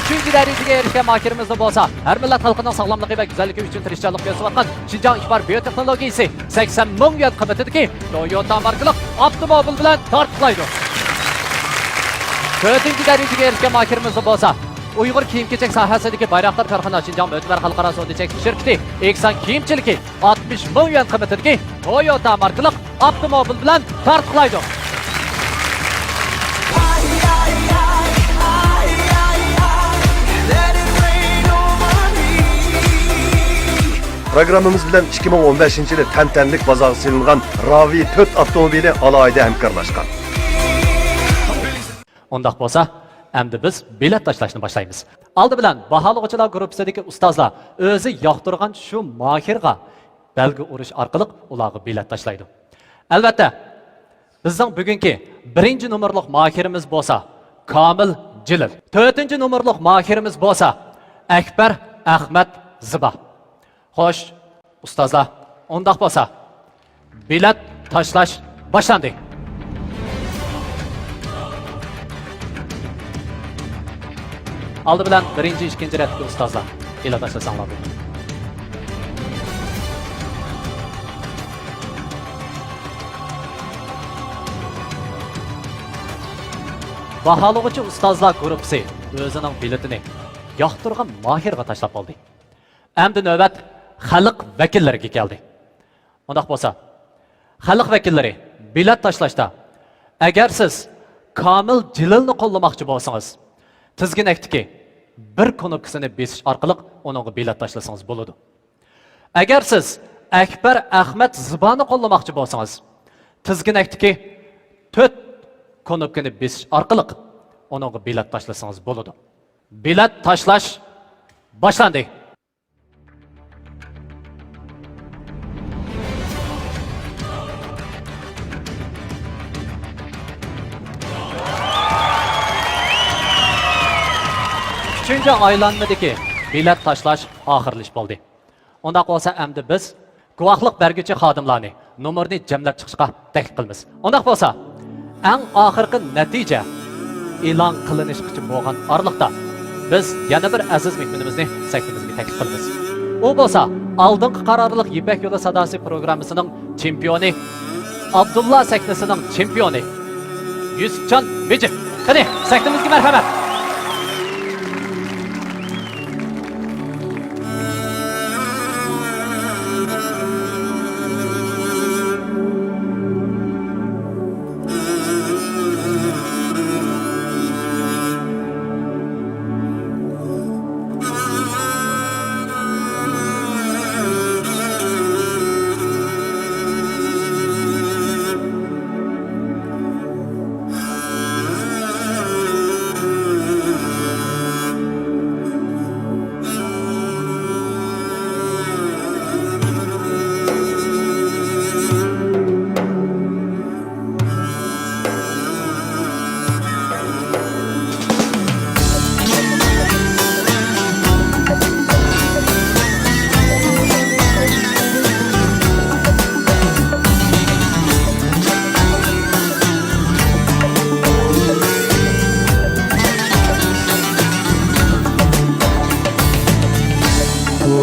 ئۈچىنچى دەرىجىگە ئېرىشكەن ماھىرىمىزنى بولسا، ھەر مىللەت خەلقىنىڭ ساغلاملىقى ۋە گۈزەللىكى ئۈچۈن تىرىشچانلىق كۆرسىتىۋاتقان شىنجاڭ ئىپار بىيوتېخنولوگىيىسى سەكسەن مىڭ يۈەن قىممىتىدىكى تويوتا ماركىلىق ئاپتوموبىل بىلەن تارتۇقلايدۇ. تۆتىنچى دەرىجىگە ئېرىشكەن ماھىرىمىزنى بولسا، ئۇيغۇر كىيىم-كېچەك ساھەسىدىكى بايراقدار كارخانا شىنجاڭ مۆتىۋەر خەلقئارا سودا چەكلىك شىركىتى ئېكسان كىيىمچىلىكى ئاتمىش مىڭ يۈەن قىممىتىدىكى تويوتا ماركىلىق ئاپتوموبىل بىلەن تارتۇقلايدۇ. پروگراممىمىز بىلەن ئىككى مىڭ ئون بەشىنچى يىلى تەنتەنىلىك بازارغا سېلىنغان راۋى تۆت ئاپتوموبىلى ئالاھىدە ھەمكارلاشقان. ئۇنداق بولسا، ئەمدى بىز بېلەت تاشلاشنى باشلايمىز. ئالدى بىلەن باھالىغۇچىلار گۇرۇپپىسىدىكى ئۇستازلار ئۆزى ياقتۇرغان شۇ ماھىرغا بەلگە ئۇرۇش ئارقىلىق ئۇلارغا بېلەت تاشلايدۇ. ئەلۋەتتە، بىزنىڭ بۈگۈنكى بىرىنچى نومۇرلۇق ماھىرىمىز بولسا كامىل جېلىل. تۆتىنچى نومۇرلۇق ماھىرىمىز بولسا ئەكبەر ئەخمەت زىبا. خوش، ئۇستازلار، ئۇنداق بولسا، بېلەت تاشلاش باشلاندى. ئالدى بىلەن بىرىنچى، ئىككىنچى رەتتىكى ئۇستازلار ئېلان تاشلىساڭلار بولىدۇ. باھالىغۇچى ئۇستازلار گۇرۇپپىسى ئۆزىنىڭ بېلىتىنى ياقتۇرغان ماھىرغا تاشلاپ بولدى. ئەمدى نۆۋەت خەلق ۋەكىللىرىگە كەلدى. ئۇنداق بولسا، خەلق ۋەكىللىرى، بېلەت تاشلاشتا ئەگەر سىز كامىل جېلىلنى قوللىماقچى بولسىڭىز، تىزگىنەكتىكى بىر كۇنۇپكىسىنى بېسىش ئارقىلىق ئۇنىڭغا بېلەت تاشلىسىڭىز بولىدۇ. ئەگەر سىز ئەكبەر ئەخمەت زىبانى قوللىماقچى بولسىڭىز، تىزگىنەكتىكى تۆت كۇنۇپكىنى بېسىش ئارقىلىق ئۇنىڭغا بېلەت تاشلىسىڭىز بولىدۇ. بېلەت تاشلاش باشلاندى. ئۈچىنچى ئايلانمىدىكى بېلەت تاشلاش ئاخىرلىشىپ بولدى. ئۇنداق بولسا، ئەمدى بىز گۇۋاھلىق بەرگۈچى خادىملارنى نومۇرنى جەملەپ چىقىشقا تەكلىپ قىلىمىز. ئۇنداق بولسا، ئەڭ ئاخىرقى نەتىجە ئېلان قىلىنىشقىچە بولغان ئارىلىقتا بىز يەنە بىر ئەزىز مېھمىنىمىزنى سەھنىمىزگە تەكلىپ قىلىمىز. ئۇ بولسا ئالدىنقى قارارلىق يىپەك يولى ساداسى پروگراممىسىنىڭ چېمپىيونى، ئابدۇللا سەھنىسىنىڭ چېمپىيونى يۈسۈپجان مىجىت. قېنى، سەھنىمىزگە مەرھەمەت!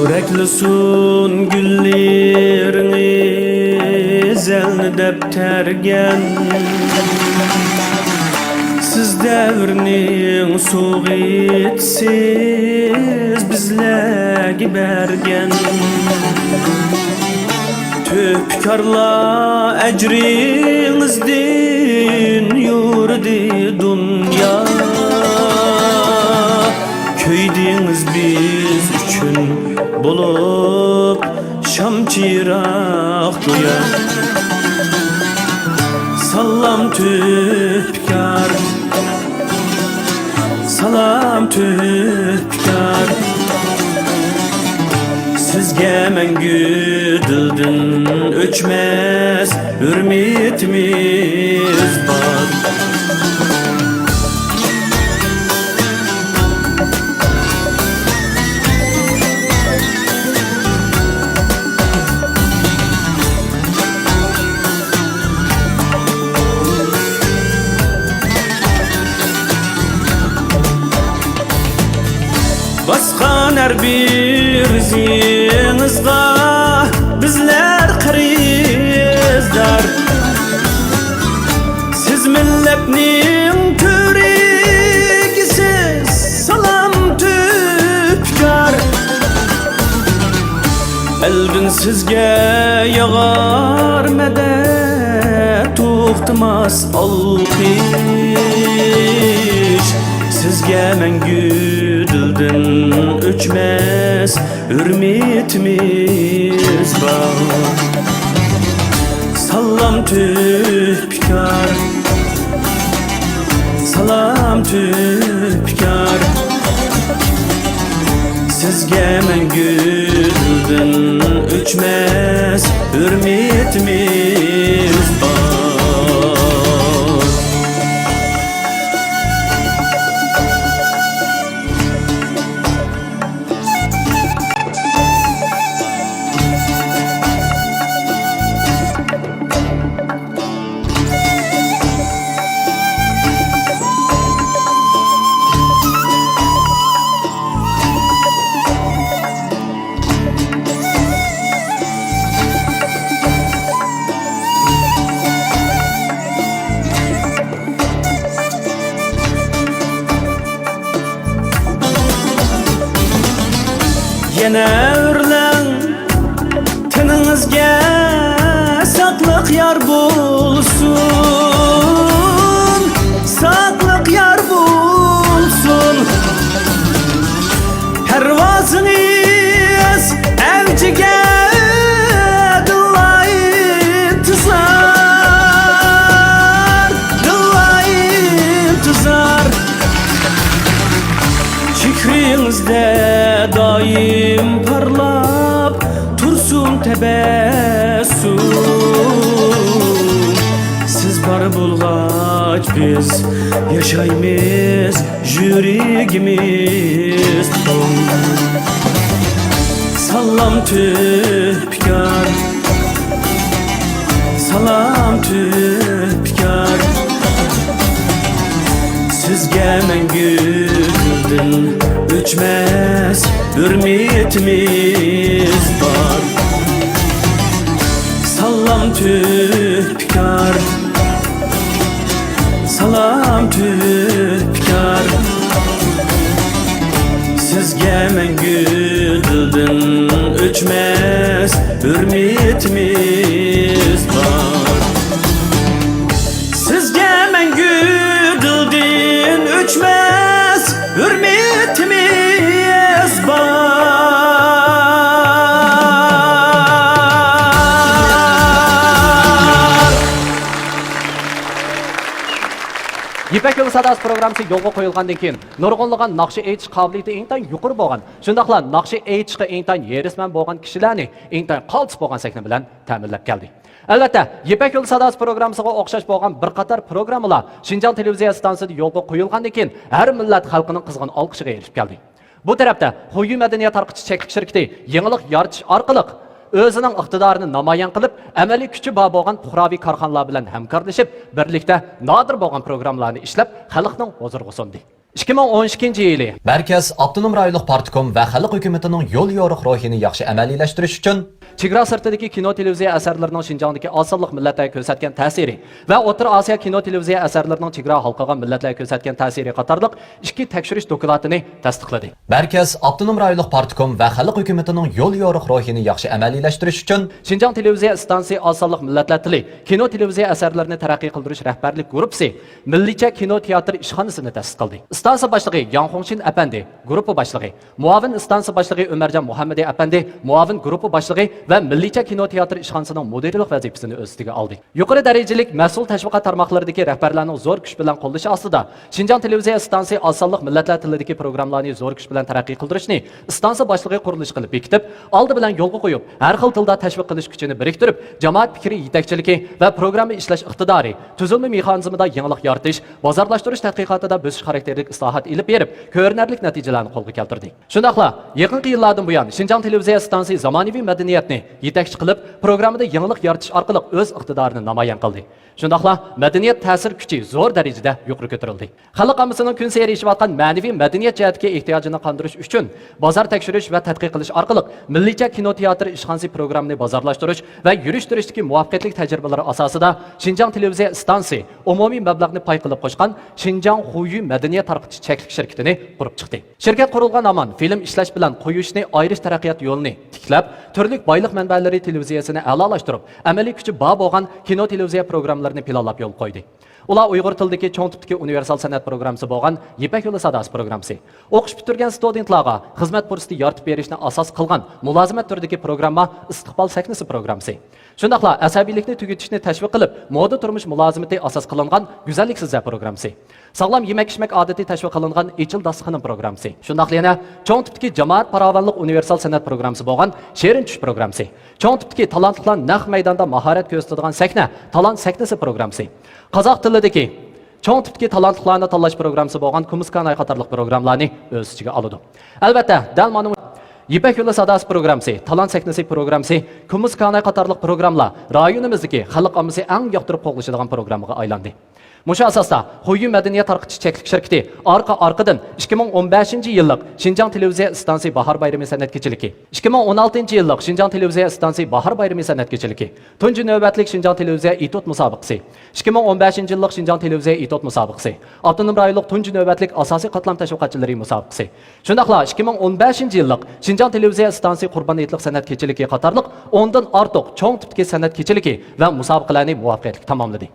پورەكلىسۇن گۈللىرىڭىز ئەلنى دەپ تەرگەن. سىز دەۋرنىڭ سوۋغىتى، سىز بىزلەرگە بەرگەن. تۆھپىكارلار ئەجرىڭىزدىن يورۇدى دۇنيا. كۆيدىڭىز بىز ئۈچۈن بولۇپ شام چىراغ گويا. سالام تۆھپىكار، سالام تۆھپىكار. سىزگە مەڭگۈ دىلدىن ئۆچمەس ھۆرمىتىمىز بار. باسقان ھەر بىر ئىزىڭىزغا بىزلەر قەرزدار. سىز مىللەتنىڭ كۆۋرۈكىسىز، سالام تۆھپىكار. ئەلدىن سىزگە ياغار مەدەت، توختىماس ئالقىش. سىزگە مەڭگۈ دىلدىن ئۆچمەس ھۆرمىتىمىز بار. سالام تۆھپىكار، سالام تۆھپىكار. سىزگە مەڭگۈ دىلدىن ئۆچمەس ھۆرمىتىمىز بار. يەنە ئۆرلەڭ، تېنىڭىزگە ساقلىق يار بولسۇن، ساقلىق يار بولسۇن. پەرۋازىڭىز ئەۋجىگە دىللا ئىنتىزار، دىللا ئىنتىزار. چېھرىڭىزدە دائىم پارلاپ تۇرسۇن تەبەسسۇم. سىز بار بولغاچ بىز ياشايمىز، يۈرىكىمىز توق. سالام تۆھپىكار، سالام تۆھپىكار. سىزگە مەڭگۈ دىلدىن ئۆچمەس ھۆرمىتىمىز بار. سالام تۆھپىكار، سالام تۆھپىكار. سىزگە مەڭگۈ دىلدىن ئۆچمەس ھۆرمىتىمىز بار. سىزگە مەڭگۈ دىلدىن ئۆچمەس ھۆرمىتىمىز بار. يىپەك يولى ساداسى پروگراممىسى يولغا قويۇلغاندىن كېيىن، نۇرغۇنلىغان ناخشا ئېيتىش قابىلىيىتى ئىنتايىن يۇقىرى بولغان، شۇنداقلا ناخشا ئېيتىشقا ئىنتايىن ھېرىسمەن بولغان كىشىلەرنى ئىنتايىن قالتىس بولغان سەھنە بىلەن تەمىنلەپ كەلدى. ئەلۋەتتە، يىپەك يولى ساداسى پروگراممىسىغا ئوخشاش بولغان بىر قاتار پروگراممىلار شىنجاڭ تېلېۋىزىيە ئىستانسىسىدا يولغا قويۇلغاندىن كېيىن، ھەر مىللەت خەلقىنىڭ قىزغىن ئالقىشىغا ئېرىشىپ كەلدى. بۇ تەرەپتە خۇيۈ مەدەنىيەت تارقىتىش چەكلىك شىركىتى يېڭىلىق يارىتىش ئارقىلىق ئۆزىنىڭ ئىقتىدارىنى نامايان قىلىپ، ئەمەلىي كۈچى بار بولغان پۇقراۋى كارخانىلار بىلەن ھەمكارلىشىپ، بىرلىكتە نادىر بولغان پروگراممىلارنى ئىشلەپ، خەلقنىڭ ھۇزۇرىغا سۇندى. ئىككى مىڭ ئون ئىككىنچى يىلى مەركەز ئاپتونوم رايونلۇق پارتكوم ۋە خەلق ھۆكۈمىتىنىڭ يول يورۇق روھىنى ياخشى ئەمەلىيلەشتۈرۈش ئۈچۈن چېگرا سىرتىدىكى كىنو تېلېۋىزىيە ئەسەرلىرىنىڭ شىنجاڭدىكى ئاز سانلىق مىللەتلەرگە كۆرسەتكەن تەسىرى ۋە ئوتتۇرا ئاسىيا كىنو تېلېۋىزىيە ئەسەرلىرىنىڭ چېگرا ھالقىغان مىللەتلەرگە كۆرسەتكەن تەسىرى قاتارلىق ئىككى تەكشۈرۈش دوكلاتىنى تەستىقلىدى. مەركەز ئاپتونوم رايونلۇق پارتكوم ۋە خەلق ھۆكۈمىتىنىڭ يول يورۇق روھىنى ياخشى ئەمەلىيلەشتۈرۈش ئۈچۈن شىنجاڭ تېلېۋىزىيە ئىستانسىسى ئاز سانلىق مىللەتلەر تىلى كىنو تېلېۋىزىيە ئەسەرلىرىنى تەرەققىي قىلدۇرۇش رەھبەرلىك گۇرۇپپىسى مىللىيچە كىنو تىياتىر ئىشخانىسىنى تەسىس قىلدى. ئىستانسا باشلىقى ياڭ خۇڭشىن ئەپەندى، گۇرۇپپا باشلىقى، مۇئاۋىن ئىستانسا باشلىقى ئۆمەرجان مۇھەممىدى ئەپەندى، مۇئاۋىن گۇرۇپپا باشلىقى ۋە مىللىيچە كىنو تىياتىر ئىشخانىسىنىڭ مۇدىرلىق ۋەزىپىسىنى ئۆز ئۈستىگە ئالدى. يۇقىرى دەرىجىلىك مەسئۇل تەشۋىقات تارماقلىرىدىكى رەھبەرلەرنىڭ زور كۈچ بىلەن قوللىشى ئاستىدا، شىنجاڭ تېلېۋىزىيە ئىستانسىسى ئاز سانلىق مىللەتلەر تىلىدىكى پروگراممىلارنى زور كۈچ بىلەن تەرەققىي قىلدۇرۇشنى ئىستانسا باشلىقى قۇرۇلۇشى قىلىپ بېكىتىپ، ئالدى بىلەن يولغا قويۇپ، ھەر خىل تىلدا تەشۋىق قىلىش كۈچىنى بىرىكتۈرۈپ، جامائەت پىكرى يېتەكچىلىكى ۋە پروگرامما ئىشلەش ئىقتىدارى، تۈزۈلمە مېخانىزمىدا يېڭىلىق يارىتىش، بازارلاشتۇرۇش تەتقىقاتىدا بۆسۈش خاراكتېرلىك ئىسلاھات ئېلىپ بېرىپ، كۆرۈنەرلىك نەتىجىلەرنى قولغا كەلتۈردى. شۇنداقلا يېقىنقى يىللاردىن بۇيان، شىنجاڭ تېلېۋىزىيە ئىستانسىسى زامانىۋى مەدەنىيەتنى يېتەكچى قىلىپ، پروگراممىدا يېڭىلىق يارىتىش ئارقىلىق ئۆز ئىقتىدارىنى نامايان قىلدى. شۇنداقلا مەدەنىيەت تەسىر كۈچى زور دەرىجىدە يۇقىرى كۆتۈرۈلدى. خەلق ئاممىسىنىڭ كۈنسېرى ئېشىۋاتقان مەنىۋى مەدەنىيەت جەھەتتىكى ئېھتىياجىنى قاندۇرۇش ئۈچۈن، بازار تەكشۈرۈش ۋە تەتقىق قىلىش ئارقىلىق مىللىيچە كىنو تىياتىر ئىشخانىسى پروگراممىنى بازارلاشتۇرۇش ۋە يۈرۈشتۈرۈشتىكى مۇۋەپپەقىيەتلىك تەجرىبىلىرى ئاساسىدا، شىنجاڭ تېلېۋىزىيە ئىستانسىسى ئومۇمىي مەبلەغنى پاي قىلىپ قوشقان شىنجاڭ خۇيۈ مەدەنىيەت تارقىتىش چەكلىك شىركىتىنى قۇرۇپ چىقتى. شىركەت قۇرۇلغان ھامان فىلىم ئىشلەش بىلەن قويۇشنى ئايرىش تەرەققىيات يولىنى تىكلەپ، تۈرلۈك بايلىق مەنبەلىرى تېلېۋىزىيەسىنى ئەلالاشتۇرۇپ، ئەمەلىي كۈچى بار بولغان كىنو تېلېۋىزىيە پروگراممىلىرىنى پىلانلاپ يولغا قويدى. ئۇلار ئۇيغۇر تىلىدىكى چوڭ تىپتىكى ئۇنىۋېرسال سەنئەت پروگراممىسى بولغان يىپەك يولى ساداسى پروگراممىسى، ئوقۇش پۈتتۈرگەن ستۇدېنتلارغا خىزمەت پۇرسىتى يارىتىپ بېرىشنى ئاساس قىلغان مۇلازىمەت تۈرىدىكى پروگرامما ئىستىقبال سەھنىسى پروگراممىسى، شۇنداقلا ئەسەبىيلىكنى تۈگىتىشنى تەشۋىق قىلىپ، مودا تۇرمۇش مۇلازىمىتى ئاساس قىلىنغان گۈزەللىك سىزە پروگراممىسى، ساغلام يېمەك-ئىچمەك ئادىتى تەشۋىق قىلىنغان ئېچىل داستىخىنىم پروگراممىسى، شۇنداقلا يەنە چوڭ تىپتىكى جامائەت پاراۋانلىق ئۇنىۋېرسال سەنئەت پروگراممىسى بولغان شېرىن چۈش پروگراممىسى، چوڭ تىپتىكى تالانتلىقلار نەق مەيداندا ماھارەت كۆرسىتىدىغان سەھنە، تالانت سەھنىسى پروگراممىسى، قازاق تىلىدىكى چوڭ تىپتىكى تالانتلىقلارنى تاللاش پروگراممىسى بولغان كۇمۇسكاناي قاتارلىق پروگراممىلارنى ئۆز ئىچىگە ئالىدۇ. ئەلۋەتتە، دەل مانا يىپەك يولى ساداسى پروگراممىسى، تالانت سەھنىسى پروگراممىسى، كۇمۇسكاناي قاتارلىق پروگراممىلار رايونىمىزدىكى خەلق ئاممىسى ئەڭ ياقتۇرۇپ قوغلىشىدىغان پروگراممىغا ئايلاندى. مۇشۇ ئاساستا خۇيۈ مەدەنىيەت تارقىتىش چەكلىك شىركىتى ئارقا-ئارقىدىن ئىككى مىڭ ئون بەشىنچى يىللىق شىنجاڭ تېلېۋىزىيە ئىستانسىسى باھار بايرىمى سەنئەت كېچىلىكى، ئىككى مىڭ ئون ئالتىنچى يىللىق شىنجاڭ تېلېۋىزىيە ئىستانسىسى باھار بايرىمى سەنئەت كېچىلىكى، تۇنجى نۆۋەتلىك شىنجاڭ تېلېۋىزىيە ئېتيۇد مۇسابىقىسى، ئىككى مىڭ ئون بەشىنچى يىللىق شىنجاڭ تېلېۋىزىيە ئېتيۇد مۇسابىقىسى، ئاپتونوم رايونلۇق تۇنجى نۆۋەتلىك ئاساسىي قاتلام تەشۋىقاتچىلىرى مۇسابىقىسى، شۇنداقلا ئىككى مىڭ ئون بەشىنچى يىللىق شىنجاڭ تېلېۋىزىيە ئىستانسىسى قۇربان ھېيتلىق سەنئەت كېچىلىكى قاتارلىق ئوندىن ئارتۇق چوڭ تىپتىكى سەنئەت كېچىلىكى ۋە مۇسابىقىلەرنى مۇۋەپپەقىيەتلىك تاماملىدى.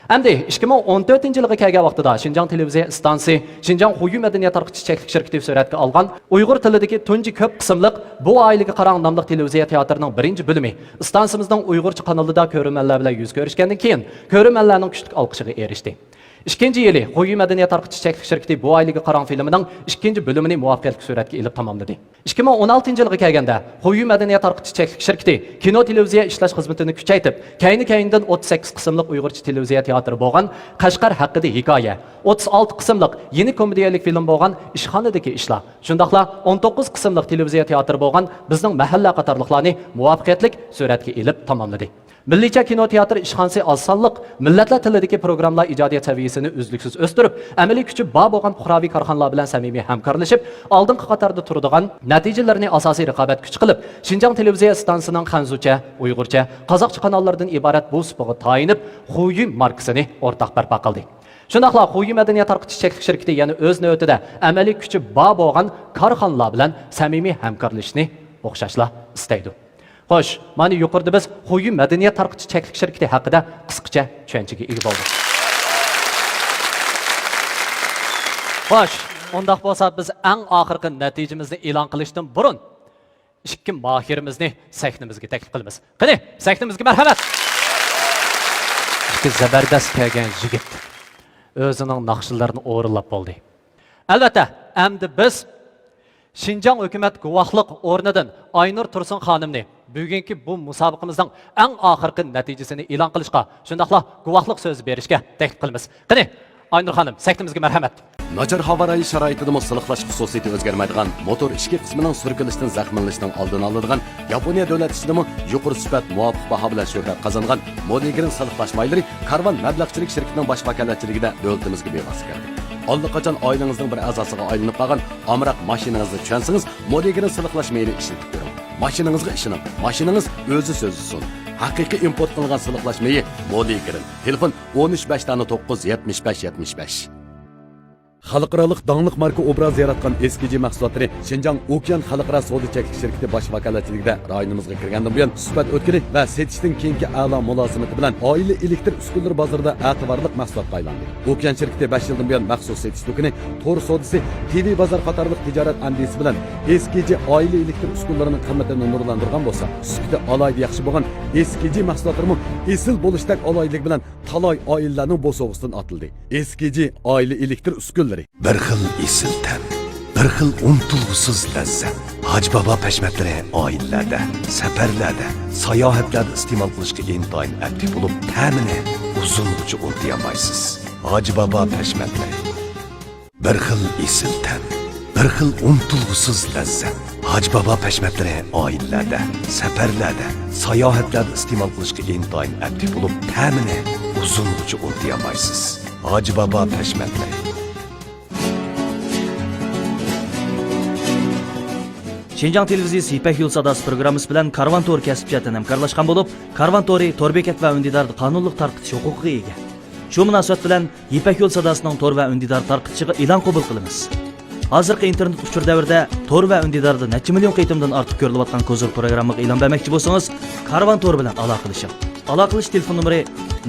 ئەمدى ئىككى مىڭ ئون تۆتىنچى يىلغا كەلگەن ۋاقتىدا شىنجاڭ تېلېۋىزىيە ئىستانسىسى، شىنجاڭ خۇيۈ مەدەنىيەت تارقىتىش چەكلىك شىركىتى سۈرەتكە ئالغان ئۇيغۇر تىلىدىكى تۇنجى كۆپ قىسىملىق بۇ ئائىلىگە قاراڭ ناملىق تېلېۋىزىيە تىياتىرىنىڭ بىرىنچى بۆلۈمى ئىستانسىمىزنىڭ ئۇيغۇرچە قانىلىدا كۆرۈرمەنلەر بىلەن يۈز كۆرۈشكەندىن كېيىن، كۆرۈرمەنلەرنىڭ كۈچلۈك ئالقىشىغا ئېرىشتى. ئىككىنچى يىلى خۇيۈ مەدەنىيەت تارقىتىش چەكلىك شىركىتى بۇ ئائىلىگە قاراڭ فىلىمىنىڭ ئىككىنچى بۆلۈمىنى مۇۋەپپەقىيەتلىك سۈرەتكە ئېلىپ تاماملىدى. ئىككى مىڭ ئون ئالتىنچى يىلغا كەلگەندە، خۇيۈ مەدەنىيەت تارقىتىش چەكلىك شىركىتى كىنو تېلېۋىزىيە ئىشلەش خىزمىتىنى كۈچەيتىپ، كەينى-كەينىدىن ئوتتۇز سەككىز قىسىملىق ئۇيغۇرچە تېلېۋىزىيە تىياتىرى بولغان قەشقەر ھەققىدە ھېكايە، ئوتتۇز ئالتە قىسىملىق يېڭى كومېدىيەلىك فىلىم بولغان ئىشخانىدىكى ئىشلار، شۇنداقلا ئون توققۇز قىسىملىق تېلېۋىزىيە تىياتىرى بولغان بىزنىڭ مەھەللە قاتارلىقلارنى مۇۋەپپەقىيەتلىك سۈرەتكە ئېلىپ تاماملىدى. مىللىيچە كىنو تىياتىر ئىشخانىسى ئاز سانلىق، مىللەتلەر تىلىدىكى پروگراممىلار ئىجادىيەت سەۋىيەسىنى ئۈزلۈكسىز ئۆستۈرۈپ، ئەمەلىي كۈچى بار بولغان پۇقراۋى كارخانىلار بىلەن سەمىمىي ھەمكارلىشىپ، ئالدىنقى قاتاردا تۇرىدىغان، نەتىجىلىرىنى ئاساسىي رىقابەت كۈچى قىلىپ، شىنجاڭ تېلېۋىزىيە ئىستانسىسىنىڭ خەنزۇچە، ئۇيغۇرچە، قازاقچە قاناللىرىدىن ئىبارەت بۇ سۇپىغا تايىنىپ، خۇيۈ ماركىسىنى ئورتاق بەرپا قىلدى. شۇنداقلا خۇيۈ مەدەنىيەت تارقىتىش چەكلىك شىركىتى يەنە ئۆز نۆۋىتىدە ئەمەلىي كۈچى بار بولغان كارخانىلار بىلەن سەمىمىي ھەمكارلىشىشنى ئوخشاشلا ئىستەيدۇ. خوش، مانا يۇقىرىدا بىز خۇيۈ مەدەنىيەت تارقىتىش چەكلىك شىركىتى ھەققىدە قىسقىچە چۈشەنچىگە ئىگە بولدۇق. خوش، ئۇنداق بولسا بىز ئەڭ ئاخىرقى نەتىجىمىزنى ئېلان قىلىشتىن بۇرۇن، ئىككى ماھىرىمىزنى سەھنىمىزگە تەكلىپ قىلىمىز. قېنى، سەھنىمىزگە مەرھەمەت! ئىككى زەبەردەس كەلگەن يىگىت ئۆزىنىڭ ناخشىلىرىنى ئورۇنلاپ بولدى. ئەلۋەتتە، ئەمدى بىز شىنجاڭ ھۆكۈمەت گۇۋاھلىق ئورنىدىن ئاينۇر تۇرسۇن خانىمنى بۈگۈنكى بۇ مۇسابىقىمىزنىڭ ئەڭ ئاخىرقى نەتىجىسىنى ئېلان قىلىشقا، شۇنداقلا گۇۋاھلىق سۆزى بېرىشكە تەكلىپ قىلىمىز. قېنى، ئاينۇر خانىم، سەھنىمىزگە مەرھەمەت. ناچار ھاۋا رايى شارائىتىدىمۇ سىلىقلاش خۇسۇسىيىتى ئۆزگەرمەيدىغان موتور ئىچكى قىسمىنىڭ سۈركىلىشتىن زەخىملىنىشنىڭ ئالدىنى ئالىدىغان ياپونىيە دۆلەت ئىچىدىمۇ يۇقىرى سۈپەت، مۇۋاپىق باھا بىلەن شۆھرەت قازانغان مولىگرىن سىلىقلاش مايلىرى كارۋان مەبلەغچىلىك شىركىتىنىڭ باش ۋاكالەتچىلىكىدە دۆلىتىمىزگە بىۋاسىتە كىردى. ئاللىقاچان ئائىلىڭىزنىڭ بىر ئەزاسىغا ئايلىنىپ قالغان ئامراق ماشىنىڭىزنى چۈشەنسىڭىز، مولىگرىن سىلىقلاش مېيىنى ئىشلىتىپ كۆرۈڭ. ماشىنىڭىزغا ئىشىنىڭ. ماشىنىڭىز ئۆزى سۆزلىسۇن. ھەقىقىي ئىمپورت قىلىنغان سىلىقلاش مېيى مولىگرىن. تېلېفون: ئون ئۈچ، بەش دانە توققۇز، يەتمىش بەش، يەتمىش بەش. خەلقئارالىق داڭلىق ماركا ئوبرازى ياراتقان ئېسكىجى مەھسۇلاتلىرى شىنجاڭ ئوكيان خەلقئارا سودا چەكلىك شىركىتى باش ۋاكالەتچىلىكىدە رايونىمىزغا كىرگەندىن بۇيان، سۈپەت ئۆتكىلى ۋە سېتىشتىن كېيىنكى ئەلا مۇلازىمىتى بىلەن ئائىلە ئېلېكتر ئۈسكۈنىلىرى بازىرىدا ئەتىۋارلىق مەھسۇلاتقا ئايلاندى. ئوكيان شىركىتى بەش يىلدىن بۇيان مەخسۇس سېتىش دۇكىنى، تور سودىسى، تىۋى بازار قاتارلىق تىجارەت ئەندىزىسى بىلەن ئېسكىجى ئائىلە ئېلېكتر ئۈسكۈنىلىرىنىڭ قىممىتىنى نۇرلاندۇرغان بولسا، سۈپىتى ئالاھىدە ياخشى بولغان ئېسكىجى مەھسۇلاتلىرىمۇ ئېسىل بولۇشتەك ئالاھىدىلىكى بىلەن تالاي ئائىلىلەرنىڭ بوسۇغىسىدىن ئاتىلدى. ئېسكىجى ئائىلە ئېلېكتر ئۈسكۈنىلىرى. بىر خىل ئېسىل تەم، بىر خىل ئۇنتۇلغۇسىز لەززەت. ھاجى بابا پەشمەتلىرى ئائىلىلەردە، سەپەرلەردە، ساياھەتلەردە ئىستېمال قىلىشقا ئىنتايىن ئەپلىك بولۇپ، تەمىنى ئۇزۇنغىچە ئۇنتۇيالمايسىز. ھاجى بابا پەشمەتلىرى. بىر خىل ئېسىل تەم، بىر خىل ئۇنتۇلغۇسىز لەززەت. ھاجى بابا پەشمەتلىرى ئائىلىلەردە، سەپەرلەردە، ساياھەتلەردە ئىستېمال قىلىشقا ئىنتايىن ئەپلىك بولۇپ، تەمىنى ئۇزۇنغىچە ئۇنتۇيالمايسىز. ھاجى بابا پەشمەتلىرى. شىنجاڭ تېلېۋىزىيىسى يىپەك يولى ساداسى پروگراممىسى بىلەن كارۋان تورى كەسىپ جەھەتتىن ھەمكارلاشقان بولۇپ، كارۋان تورى تور بېكەت ۋە ئۈندىداردا قانۇنلۇق تارقىتىش ھوقۇقىغا ئىگە. شۇ مۇناسىۋەت بىلەن يىپەك يولى ساداسىنىڭ تور ۋە ئۈندىدار تارقىتىشىغا ئېلان قوبۇل قىلىمىز. ھازىرقى ئىنتېرنېت ئۇچۇر دەۋرىدە تور ۋە ئۈندىداردا نەچچە مىليون قېتىمدىن ئارتۇق كۆرۈلۈۋاتقان كوزۇر پروگراممىغا ئېلان بەرمەكچى بولسىڭىز، كارۋان تور بىلەن ئالاقىلىشىڭ. ئالاقىلىشىش تېلېفون نومۇرى: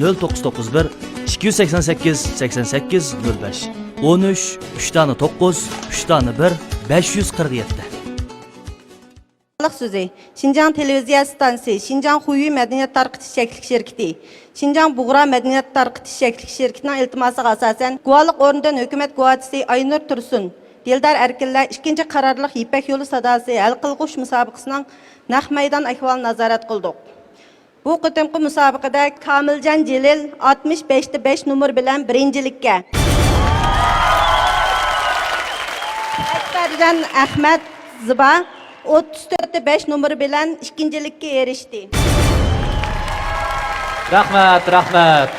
نۆل توققۇز توققۇز بىر، ئىككى يۈز سەكسەن سەككىز، سەكسەن سەككىز، نۆل بەش، ئون ئۈچ، ئۈچ دانە توققۇز، ئۈچ دانە بىر، بەش يۈز قىرىق يەتتە. خەلق سۆزى. شىنجاڭ تېلېۋىزىيە ئىستانسىسى، شىنجاڭ خۇيۈ مەدەنىيەت تارقىتىش چەكلىك شىركىتى، شىنجاڭ بۇغرا مەدەنىيەت تارقىتىش چەكلىك شىركىتىنىڭ ئىلتىماسىغا ئاساسەن، گۇۋاھلىق ئورنىدىن ھۆكۈمەت گۇۋاھچىسى ئاينۇر تۇرسۇن، دىلدار ئەركىنلەر ئىككىنچى قارارلىق يىپەك يولى ساداسى ھەل قىلغۇچ مۇسابىقىسىنىڭ نەق مەيدان ئەھۋالىنى نازارەت قىلدۇق. بۇ قېتىمقى مۇسابىقىدە كامىلجان جېلىل ئاتمىش بەشتە بەش نومۇر بىلەن بىرىنچىلىككە، ئەكبەرجان ئەخمەت زىبا ئوتتۇز تۆتتە بەش نومۇر بىلەن ئىككىنچىلىككە ئېرىشتى. رەھمەت، رەھمەت.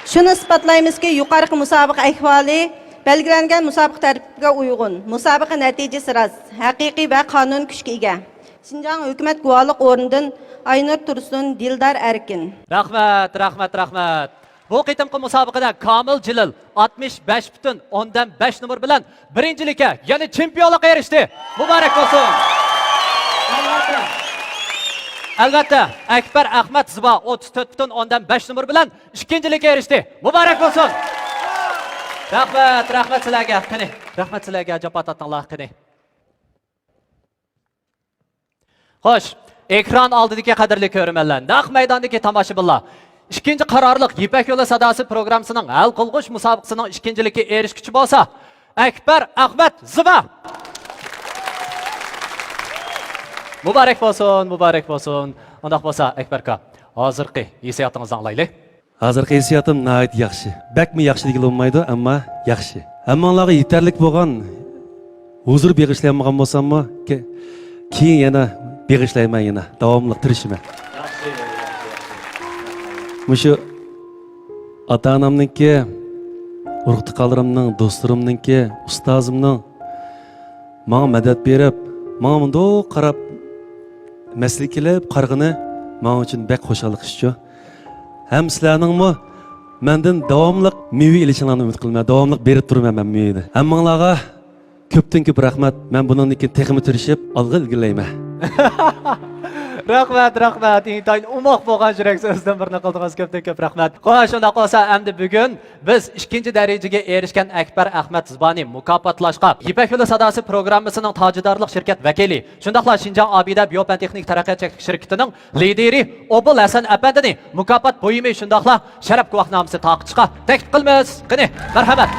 شۇنى ئىسپاتلايمىزكى، يۇقىرىقى مۇسابىقە ئەھۋالى بەلگىلەنگەن مۇسابىقە تەرتىپىگە ئۇيغۇن، مۇسابىقە نەتىجىسى راست، ھەقىقىي ۋە قانۇن كۈچكە ئىگە. شىنجاڭ ھۆكۈمەت گۇۋاھلىق ئورنىدىن ئاينۇر تۇرسۇن، دىلدار ئەركىن. رەھمەت، رەھمەت، رەھمەت. بۇ قېتىمقى مۇسابىقىدە كامىل جېلىل ئاتمىش بەش پۈتۈن ئوندىن بەش نومۇر بىلەن بىرىنچىلىككە، يەنى چېمپىيونلۇققا ئېرىشتى. مۇبارەك بولسۇن! ئەلۋەتتە، ئەكبەر ئەخمەت زىبا ئوتتۇز تۆت پۈتۈن ئوندىن بەش نومۇر بىلەن ئىككىنچىلىككە ئېرىشتى. مۇبارەك بولسۇن! رەھمەت، رەھمەت سىلەرگە. قېنى، رەھمەت سىلەرگە، جاپا تارتتىڭلار، قېنى. خوش، ئېكران ئالدىدىكى قەدىرلىك كۆرۈرمەنلەر، نەق مەيداندىكى تاماشىبىنلار، ئىككىنچى قارارلىق يىپەك يولى ساداسى پروگراممىسىنىڭ ھەل قىلغۇچ مۇسابىقىسىنىڭ ئىككىنچىلىككە ئېرىشكۈچى بولسا، ئەكبەر ئەخمەت زىبا. مۇبارەك بولسۇن، مۇبارەك بولسۇن. ئۇنداق بولسا، ئەكبەر ئاكا، ھازىرقى ھېسسىياتىڭىزنى ئاڭلايلى. ھازىرقى ھېسسىياتىم ناھايىتى ياخشى. بەكمۇ ياخشى دېگىلى بولمايدۇ، ئەمما ياخشى. ھەممىڭلارغا يېتەرلىك بولغان ھۇزۇر بېغىشلىيالمىغان بولساممۇ، كې-، كېيىن يەنە بېغىشلايمەن يەنە. داۋاملىق تىرىشىمەن. ياخشى، ياخشى، ياخشى. مۇشۇ ئاتا-ئانامنىڭكى، ئۇرۇق-تۇغقانلىرىمنىڭ، دوستلىرىمنىڭكى، ئۇستازىمنىڭ ماڭا مەدەت بېرىپ، ماڭا مۇنداق قاراپ، مەسلىھەت قىلىپ قارىغىنى ماڭا ئۈچۈن بەك خۇشاللىق ئىشچۇ. ھەم سىلەرنىڭمۇ مەندىن داۋاملىق مېۋە ئېلىشىڭلارنى ئۈمىد قىلىمەن. داۋاملىق بېرىپ تۇرىمەن مەن مېۋىنى. ھەممىڭلارغا كۆپتىن كۆپ رەھمەت. مەن بۇنىڭدىن كېيىن تېخىمۇ تىرىشىپ، ئالغا ئىلگىرىلەيمەن. رەھمەت، رەھمەت. ئىنتايىن ئوماق بولغان يۈرەك سۆزدىن بىرنى قىلدىڭىز. كۆپتىن كۆپ رەھمەت. خوش، شۇنداق بولسا، ئەمدى بۈگۈن بىز ئىككىنچى دەرىجىگە ئېرىشكەن ئەكبەر ئەخمەت زىبانى مۇكاپاتلاشقا يىپەك يولى ساداسى پروگراممىسىنىڭ تاجىدارلىق شىركەت ۋەكىلى، شۇنداقلا شىنجاڭ ئابىدە بىيوپەن تېخنىك تەرەققىيات چەكلىك شىركىتىنىڭ لىدىرى ئوبۇل ھەسەن ئەپەندىنى مۇكاپات بۇيۇمى، شۇنداقلا شەرەپ گۇۋاھنامىسى تارقىتىشقا تەكلىپ قىلىمىز. قېنى، مەرھەمەت.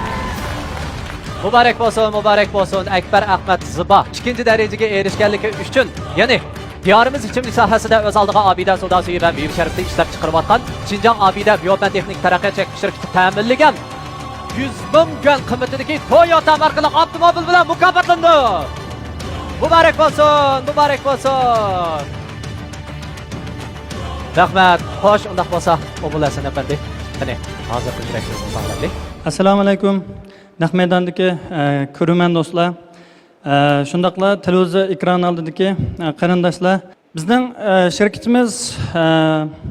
مۇبارەك بولسۇن، مۇبارەك بولسۇن، ئەكبەر ئەخمەت زىبا ئىككىنچى دەرىجىگە ئېرىشكەنلىكى ئۈچۈن، يەنى دىيارىمىز ئىچىملىك ساھەسىدە ئۆز ئالدىغا ئابىدە سودا سۈيى ۋە مېۋە شەربىتى ئىشلەپ چىقىرىۋاتقان شىنجاڭ ئابىدە بىيوپەن تېخنىك تەرەققىيات چەكلىك شىركىتى تەمىنلىگەن يۈز مىڭ يۈەن قىممىتىدىكى تويوتا ماركىلىق ئاپتوموبىل بىلەن مۇكاپاتلىنىدۇ. مۇبارەك بولسۇن، مۇبارەك بولسۇن. رەھمەت. خوش، ئۇنداق بولسا، ئوبۇل ھەسەن ئەپەندى، قېنى، ھازىرقى يۈرەك سۆزىڭىزنى ئاڭلايلى. ئەسسالامۇ ئەلەيكۇم. نەق مەيداندىكى، ئە، كۆرۈرمەن دوستلار، ئە، شۇنداقلا تېلېۋىزور ئېكرانى ئالدىدىكى، ئە، قېرىنداشلار، بىزنىڭ، ئە، شىركىتىمىز، ئە،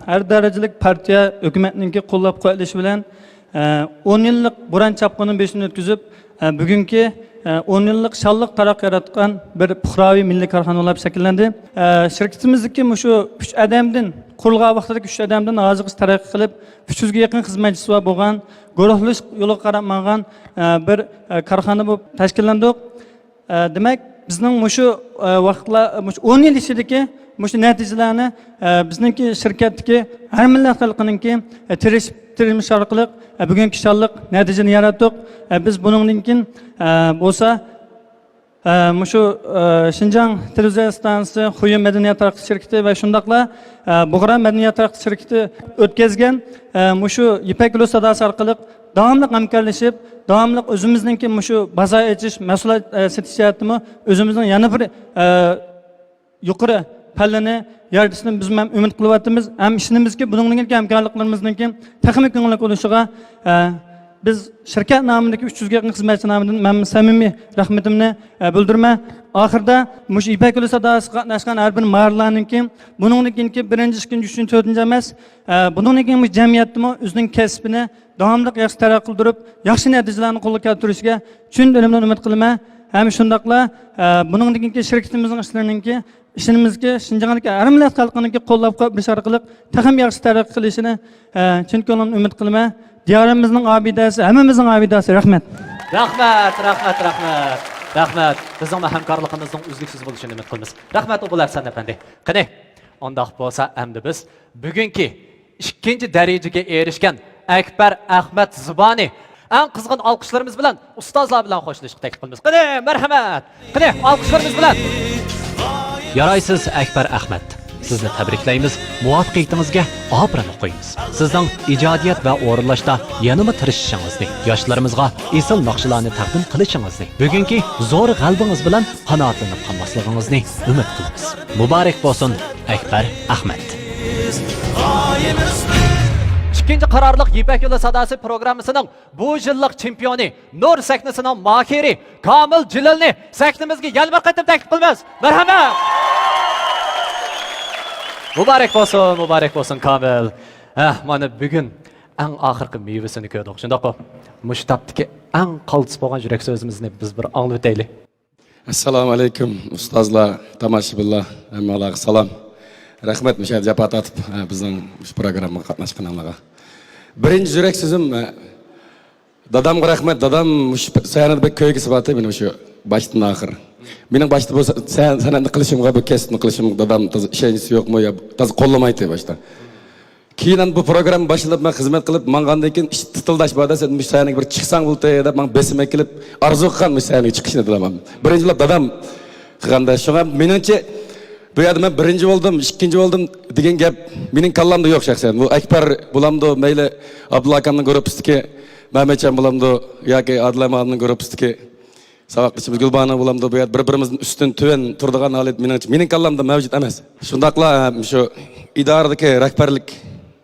ھەر دەرىجىلىك پارتىيە، ھۆكۈمەتنىڭكى قوللاپ-قۇۋۋەتلىشى بىلەن، ئە، ئون يىللىق بۇران چاپقۇنىنى بېشىدىن ئۆتكۈزۈپ، ئە، بۈگۈنكى، ئە، ئون يىللىق شانلىق تارىخ ياراتقان بىر پۇقراۋى مىللىي كارخانا بولۇپ شەكىللەندى. ئە، شىركىتىمىزدىكى مۇشۇ ئۈچ ئادەمدىن، قۇرۇلغان ۋاقتىدىكى ئۈچ ئادەمدىن ھازىرغىچە تەرەققىي قىلىپ، ئۈچ يۈزگە يېقىن خىزمەتچىسى بار بولغان، گۇرۇھلىنىش يولىغا قاراپ ماڭغان، ئە، بىر، ئە، كارخانا بولۇپ تەشكىللەندۇق. ئە، دېمەك، بىزنىڭ مۇشۇ، ئە، ۋاقىتلار، مۇشۇ ئون يىل ئىچىدىكى مۇشۇ نەتىجىلەرنى، ئە، بىزنىڭكى شىركەتتىكى ھەر مىللەت خەلقىنىڭكى، ئە، تىرىش-، تىرىشىش ئارقىلىق، ئە، بۈگۈنكى شانلىق نەتىجىنى ياراتتۇق. ئە، بىز بۇنىڭدىن كېيىن، ئە، بولسا، ئە، مۇشۇ، ئە، شىنجاڭ تېلېۋىزىيە ئىستانسىسى، خۇيۈن مەدەنىيەت تەرەققىيات شىركىتى ۋە شۇنداقلا، ئە، بۇغرا مەدەنىيەت تەرەققىيات شىركىتى ئۆتكەزگەن، ئە، مۇشۇ يىپەك يولى ساداسى ئارقىلىق داۋاملىق ھەمكارلىشىپ، داۋاملىق ئۆزىمىزنىڭكى مۇشۇ بازار ئېچىش، مەھسۇلات، ئە، سېتىش جەھەتتىمۇ ئۆزىمىزنىڭ يەنە بىر، ئە، يۇقىرى پەللىنى يارىتىشىنى بىز ھەم ئۈمىد قىلىۋاتىمىز، ھەم ئىشىنىمىزكى، بۇنىڭدىن كېيىنكى ھەمكارلىقلىرىمىزنىڭكى تېخىمۇ كۆڭۈللۈك بولۇشىغا، ئە، بىز شىركەت نامىدىكى ئۈچ يۈزگە يېقىن خىزمەتچى نامىدىن مەن سەمىمىي رەھمىتىمنى، ئە، بىلدۈرىمەن. ئاخىرىدا مۇشۇ يىپەك يولى ساداسىغا قاتناشقان ھەر بىر ماھىرلارنىڭكى بۇنىڭدىن كېيىنكى بىرىنچى، ئىككىنچى، ئۈچىنچى، تۆتىنچى ئەمەس، ئە، بۇنىڭدىن كېيىن مۇشۇ جەمئىيەتتىمۇ ئۆزىنىڭ كەسپىنى داۋاملىق ياخشى تەرەققىي قىلدۇرۇپ، ياخشى نەتىجىلەرنى قولغا كەلتۈرۈشىگە چىن دىلىمدىن ئۈمىد قىلىمەن. ھەم شۇنداقلا، ئە، بۇنىڭدىن كېيىنكى شىركىتىمىزنىڭ ئىشلىرىنىڭكى، ئىشىنىمىزكى، شىنجاڭدىكى ھەر مىللەت خەلقىنىڭكى قوللاپ قۇۋۋەتلىشى ئارقىلىق تېخىمۇ ياخشى تەرەققىي قىلىشىنى، ئە، چىن كۆڭلۈمدىن ئۈمىد قىلىمەن. دىيارىمىزنىڭ ئابىدەسى، ھەممىمىزنىڭ ئابىدەسى. رەھمەت. رەھمەت، رەھمەت، رەھمەت. رەھمەت. بىزنىڭ ھەمكارلىقىمىزنىڭ ئۈزلۈكسىز بولۇشىنى ئۈمىد قىلىمىز. رەھمەت، ئوبۇل ھەسەن ئەپەندى. قېنى، ئۇنداق بولسا ئەمدى بىز بۈگۈنكى ئىككىنچى دەرىجىگە ئېرىشكەن ئەكبەر ئەخمەت زىبانى ئەڭ قىزغىن ئالقىشلىرىمىز بىلەن ئۇستازلار بىلەن خوشلىشىشقا تەكلىپ قىلىمىز. قېنى، مەرھەمەت! قېنى، ئالقىشلىرىمىز بىلەن! يارايسىز، ئەكبەر ئەخمەت. سىزنى تەبرىكلەيمىز، مۇۋەپپەقىيىتىڭىزگە ئاپىرىن ئوقۇيمىز. سىزنىڭ ئىجادىيەت ۋە ئورۇنلاشتا يەنىمۇ تىرىشىشىڭىزنى، ياشلىرىمىزغا ئېسىل ناخشىلارنى تەقدىم قىلىشىڭىزنى، بۈگۈنكى زور غەلىبىڭىز بىلەن قانائەتلىنىپ قالماسلىقىڭىزنى ئۈمىد قىلىمىز. مۇبارەك بولسۇن، ئەكبەر ئەخمەت. ئىككىنچى قارارلىق يىپەك يولى ساداسى پروگراممىسىنىڭ بۇ يىللىق چېمپىيونى، نۇر سەھنىسىنىڭ ماھىرى كامىل جېلىلنى سەھنىمىزگە يەنە بىر قېتىم تەكلىپ قىلىمىز. مەرھەمەت! مۇبارەك بولسۇن، مۇبارەك بولسۇن كامىل. ھە، مانا بۈگۈن ئەڭ ئاخىرقى مېۋىسىنى كۆردۇق، شۇنداققۇ؟ مۇشۇ تاپتىكى ئەڭ قالتىس بولغان يۈرەك سۆزىمىزنى بىز بىر ئاڭلىۋېتەيلى. ئەسسالامۇ ئەلەيكۇم، ئۇستازلار، تاماشىبىنلار، ھەممىڭلارغا سالام. رەھمەت، مۇشۇ يەردە جاپا تارتىپ، ھە، بىزنىڭ مۇشۇ پروگراممىغا قاتناشقىنىڭلارغا. بىرىنچى يۈرەك سۆزۈم، ھە، دادامغا رەھمەت. دادام مۇشۇ سەھنىدە بەك كۆرگۈسى بارتى مېنى مۇشۇ باشتىن ئاخىر. مېنىڭ باشتا بۇ سەن-، سەنئەتنى قىلىشىمغا، بۇ كەسىپنى قىلىشىمغا دادام تازا ئىشەنچىسى يوقمۇ يا تازا قوللىمايتتى باشتا. كېيىن ئەمدى بۇ پروگرامما باشلىنىپ، مەن خىزمەت قىلىپ ماڭغاندىن كېيىن، ئىش تىتىلداش بار-دە، سەن مۇشۇ سەھنىگە بىر چىقساڭ بولدى دەپ، ماڭا بېسىم ئەكېلىپ، ئارزۇ قىلغان مۇشۇ سەھنىگە چىقىشنى دادام. بىرىنچى بولۇپ دادام قىلغاندا، شۇڭا مېنىڭچە بۇ يەردە مەن بىرىنچى بولدۇم، ئىككىنچى بولدۇم دېگەن گەپ مېنىڭ كاللامدا يوق شەخسەن. بۇ ئەكبەر بولامدۇ، مەيلى ئابدۇللا ئاكامنىڭ گۇرۇپپىسىدىكى مەمەتجان بولامدۇ ياكى ئادىل ئەمەننىڭ گۇرۇپپىسىدىكى ساۋاقدىشىمىز گۈلبانۇ بولامدۇ، بۇ يەردە بىر-بىرىمىزدىن ئۈستۈن، تۆۋەن تۇرىدىغان ھالەت مېنىڭچە، مېنىڭ كاللامدا مەۋجۇت ئەمەس. شۇنداقلا، ھەم شۇ ئىدارىدىكى رەھبەرلىك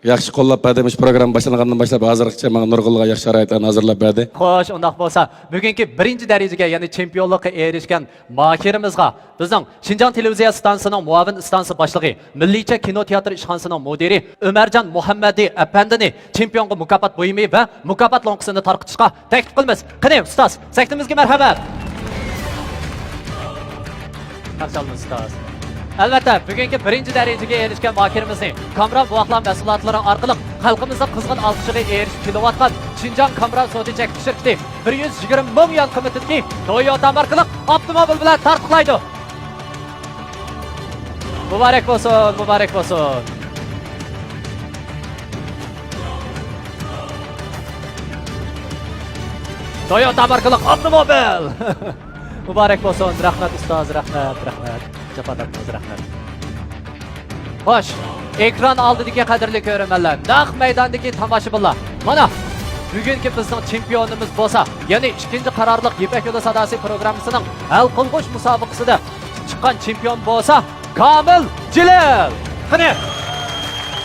ياخشى قوللاپ بەردى. مۇشۇ پروگرامما باشلانغاندىن باشلاپ ھازىرغىچە ماڭا نۇرغۇنلىغان ياخشى شارائىتلارنى ھازىرلاپ بەردى. خوش، ئۇنداق بولسا، بۈگۈنكى بىرىنچى دەرىجىگە، يەنى چېمپىيونلۇققا ئېرىشكەن ماھىرىمىزغا بىزنىڭ شىنجاڭ تېلېۋىزىيە ئىستانسىسىنىڭ مۇئاۋىن ئىستانسا باشلىقى، مىللىيچە كىنو تىياتىر ئىشخانىسىنىڭ مۇدىرى ئۆمەرجان مۇھەممەدى ئەپەندىنى چېمپىيونغا مۇكاپات بۇيۇمى ۋە مۇكاپات لوڭقىسىنى تارقىتىشقا تەكلىپ قىلىمىز. قېنى، ئۇستاز، سەھنىمىزگە مەرھەمەت! قارشى ئالىمىز، ئۇستاز. ئەلۋەتتە، بۈگۈنكى بىرىنچى دەرىجىگە ئېرىشكەن ماھىرىمىزنى كامران بوۋاقلار مەھسۇلاتلىرى ئارقىلىق خەلقىمىزنىڭ قىزغىن ئالقىشىغا ئېرىشىپ كېلىۋاتقان شىنجاڭ كامران سودا چەكلىك شىركىتى بىر يۈز يىگىرمە مىڭ يۈەن قىممىتىدىكى تويوتا ماركىلىق ئاپتوموبىل بىلەن تارقىتالايدۇ. مۇبارەك بولسۇن، مۇبارەك بولسۇن. تويوتا ماركىلىق ئاپتوموبىل. مۇبارەك بولسۇن. رەھمەت، ئۇستاز، رەھمەت، رەھمەت. جاپا تارتتىڭىز، رەھمەت. خوش، ئېكران ئالدىدىكى قەدىرلىك كۆرۈرمەنلەر، نەق مەيداندىكى تاماشىبىنلار، مانا، بۈگۈنكى بىزنىڭ چېمپىيونىمىز بولسا، يەنى ئىككىنچى قارارلىق يىپەك يولى ساداسى پروگراممىسىنىڭ ھەل قىلغۇچ مۇسابىقىسىدە چىققان چېمپىيون بولسا، كامىل جېلىل. قېنى،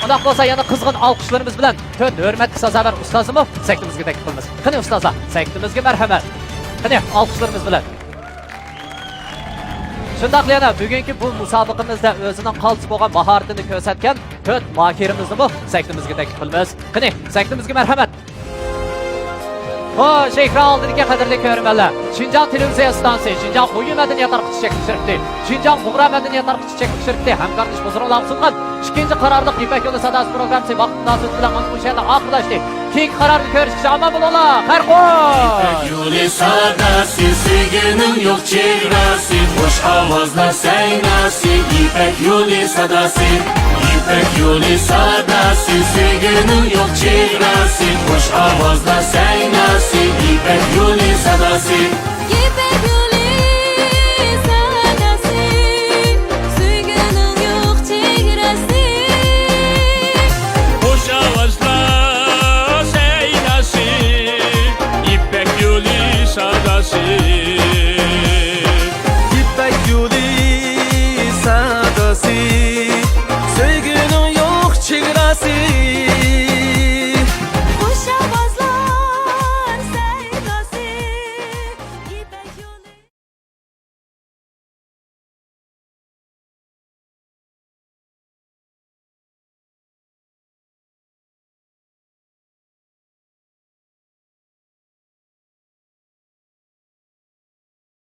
ئۇنداق بولسا، يەنە قىزغىن ئالقىشلىرىمىز بىلەن تۆت ھۆرمەتكە سازاۋەر ئۇستازنىمۇ سەھنىمىزگە تەكلىپ قىلىمىز. قېنى، ئۇستازلار، سەھنىمىزگە مەرھەمەت. قېنى، ئالقىشلىرىمىز بىلەن. شۇنداقلا يەنە بۈگۈنكى بۇ مۇسابىقىمىزدە ئۆزىنىڭ قالتىس بولغان ماھارىتىنى كۆرسەتكەن تۆت ماھىرىمىزنىمۇ سەھنىمىزگە تەكلىپ قىلىمىز. قېنى، سەھنىمىزگە مەرھەمەت. خوش، ئېكران ئالدىدىكى قەدىرلىك كۆرۈرمەنلەر، شىنجاڭ تېلېۋىزىيە ئىستانسىسى، شىنجاڭ بۇيۇم مەدەنىيەت تارقىتىش چەكلىك شىركىتى، شىنجاڭ بۇغرا مەدەنىيەت تارقىتىش چەكلىك شىركىتى ھەمكارلىشىپ ھۇزۇرۇڭلارغا سۇنغان ئىككىنچى قارارلىق يىپەك يولى ساداسى پروگراممىسى ۋاقتى مۇناسىۋىتى بىلەن مانا مۇشۇ يەردە ئاخىرلاشتى. كېيىنكى قاراردا كۆرۈشكىچە ئامان بولۇڭلار. خەير خوش! يىپەك يولى ساداسى، سۆيگۈنىڭ يوق چېگراسى، خۇش ئاۋازلار سەيناسى، يىپەك يولى ساداسى. يىپەك يولى ساداسى، سۆيگۈنىڭ يوق چېگراسى، خۇش ئاۋازلار سەيناسى، يىپەك يولى ساداسى.